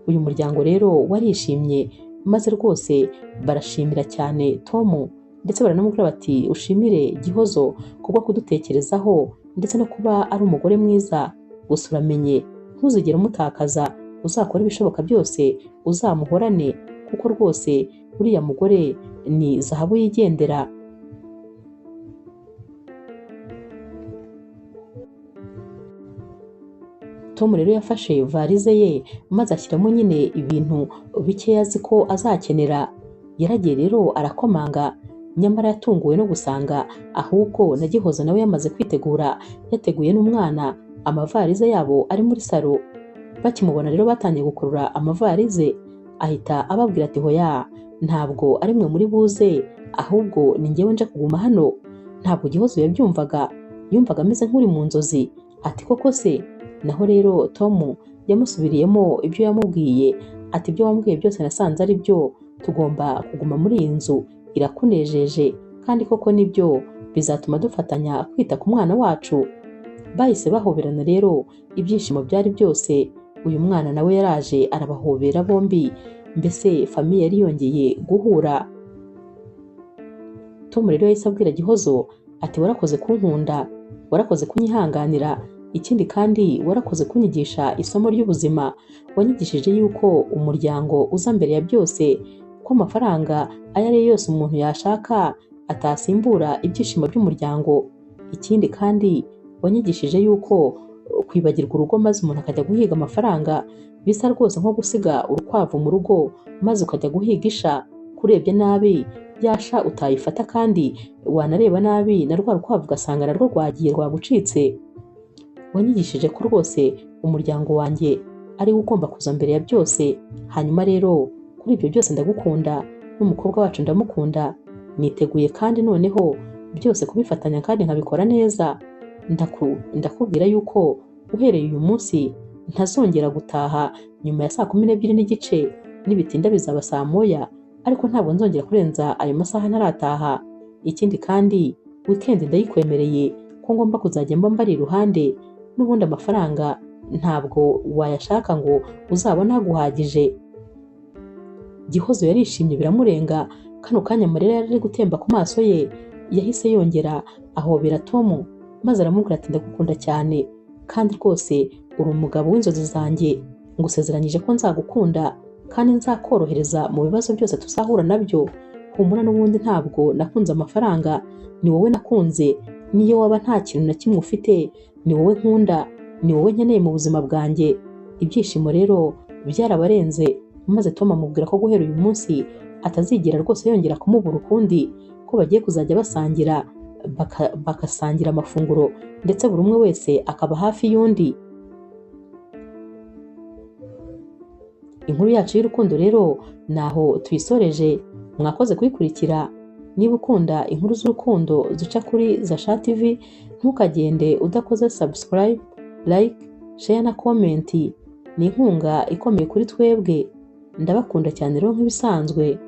Uyu muryango rero warishimye maze rwose barashimira cyane Tom, ndetse baranamubwira bati ushimire Gihozo kubwo kudutekerezaho ndetse no kuba ari umugore mwiza, gusa uramenye ntuzigere umutakaza, uzakora ibishoboka byose uzamuhorane, kuko rwose uriya mugore ni zahabu yigendera. Tom rero yafashe varize ye maze ashyiramo nyine ibintu bikeya azi ko azakenera. Yaragiye rero arakomanga, nyamara yatunguwe no gusanga ahubwo na Gihozo nawe yamaze kwitegura, yateguye n'umwana, amavarize yabo ari muri salo. Bakimubona rero batangiye gukurura amavarize, ahita ababwira ati hoya ntabwo ari mwe muri buze, ahubwo ni njyewe nje kuguma hano. Ntabwo Gihozo yabyumvaga, yumvaga ameze nk'uri mu nzozi, ati koko se? Naho rero Tom yamusubiriyemo ibyo yamubwiye, ati ibyo wambwiye byose nasanze ari byo, tugomba kuguma muri iyi nzu irakunejeje, kandi koko nibyo bizatuma dufatanya kwita ku mwana wacu. Bahise bahoberana rero, ibyishimo byari byose. Uyu mwana nawe yaraje arabahobera bombi, mbese famiye yari yongeye guhura. Tom rero yahise abwira Gihozo ati warakoze kunkunda, warakoze kunyihanganira, ikindi kandi warakoze kunyigisha isomo ry'ubuzima, wanyigishije yuko umuryango uza mbere ya byose, ko amafaranga ayo ari yo yose umuntu yashaka atasimbura ibyishimo by'umuryango. Ikindi kandi wanyigishije yuko kwibagirwa urugo maze umuntu akajya guhiga amafaranga bisa rwose nko gusiga urukwavu mu rugo maze ukajya guhiga isha, kurebye nabi yasha utayifata, kandi wanareba nabi na rwa rukwavu ugasanga narwo rwagiye rwagucitse. Wanyigishije ko rwose umuryango wanjye ari wo ugomba kuza mbere ya byose. Hanyuma rero kuri ibyo byose ndagukunda, n'umukobwa wacu ndamukunda, niteguye kandi noneho byose kubifatanya kandi nkabikora neza. Ndakubwira yuko uhereye uyu munsi ntazongera gutaha nyuma ya 12:30, nibitinda bizaba 1:00, ariko ntabwo nzongera kurenza ayo masaha ntarataha. Ikindi kandi weekend ndayikwemereye ko ngomba kuzajya mba mbari iruhande, n'ubundi amafaranga ntabwo wayashaka ngo uzabone aguhagije. Gihozo yarishimye biramurenga, kano kanya amarira yari ari gutemba ku maso ye. Yahise yongera ahobera Tom maze aramubwira ati ndagukunda cyane, kandi rwose uri umugabo w'inzozi zanjye, ngusezeranyije ko nzagukunda kandi nzakorohereza mu bibazo byose tuzahura nabyo. Humura n'ubundi ntabwo nakunze amafaranga, ni wowe nakunze, niyo waba nta kintu na kimwe ufite, ni wowe nkunda, ni wowe nkeneye mu buzima bwanjye. Ibyishimo rero byarabarenze, maze Tom amubwira ko guhera uyu munsi atazigera rwose yongera kumubura ukundi, ko bagiye kuzajya basangira bagasangira amafunguro, ndetse buri umwe wese akaba hafi y'undi. Inkuru yacu y'urukundo rero naho tuyisoreje, mwakoze kuyikurikira. Niba ukunda inkuru z'urukundo zica kuri Zasha TV, ntukagende udakoze subscribe, like, share na comment. Ni inkunga ikomeye kuri twebwe. Ndabakunda cyane rero nk'ibisanzwe.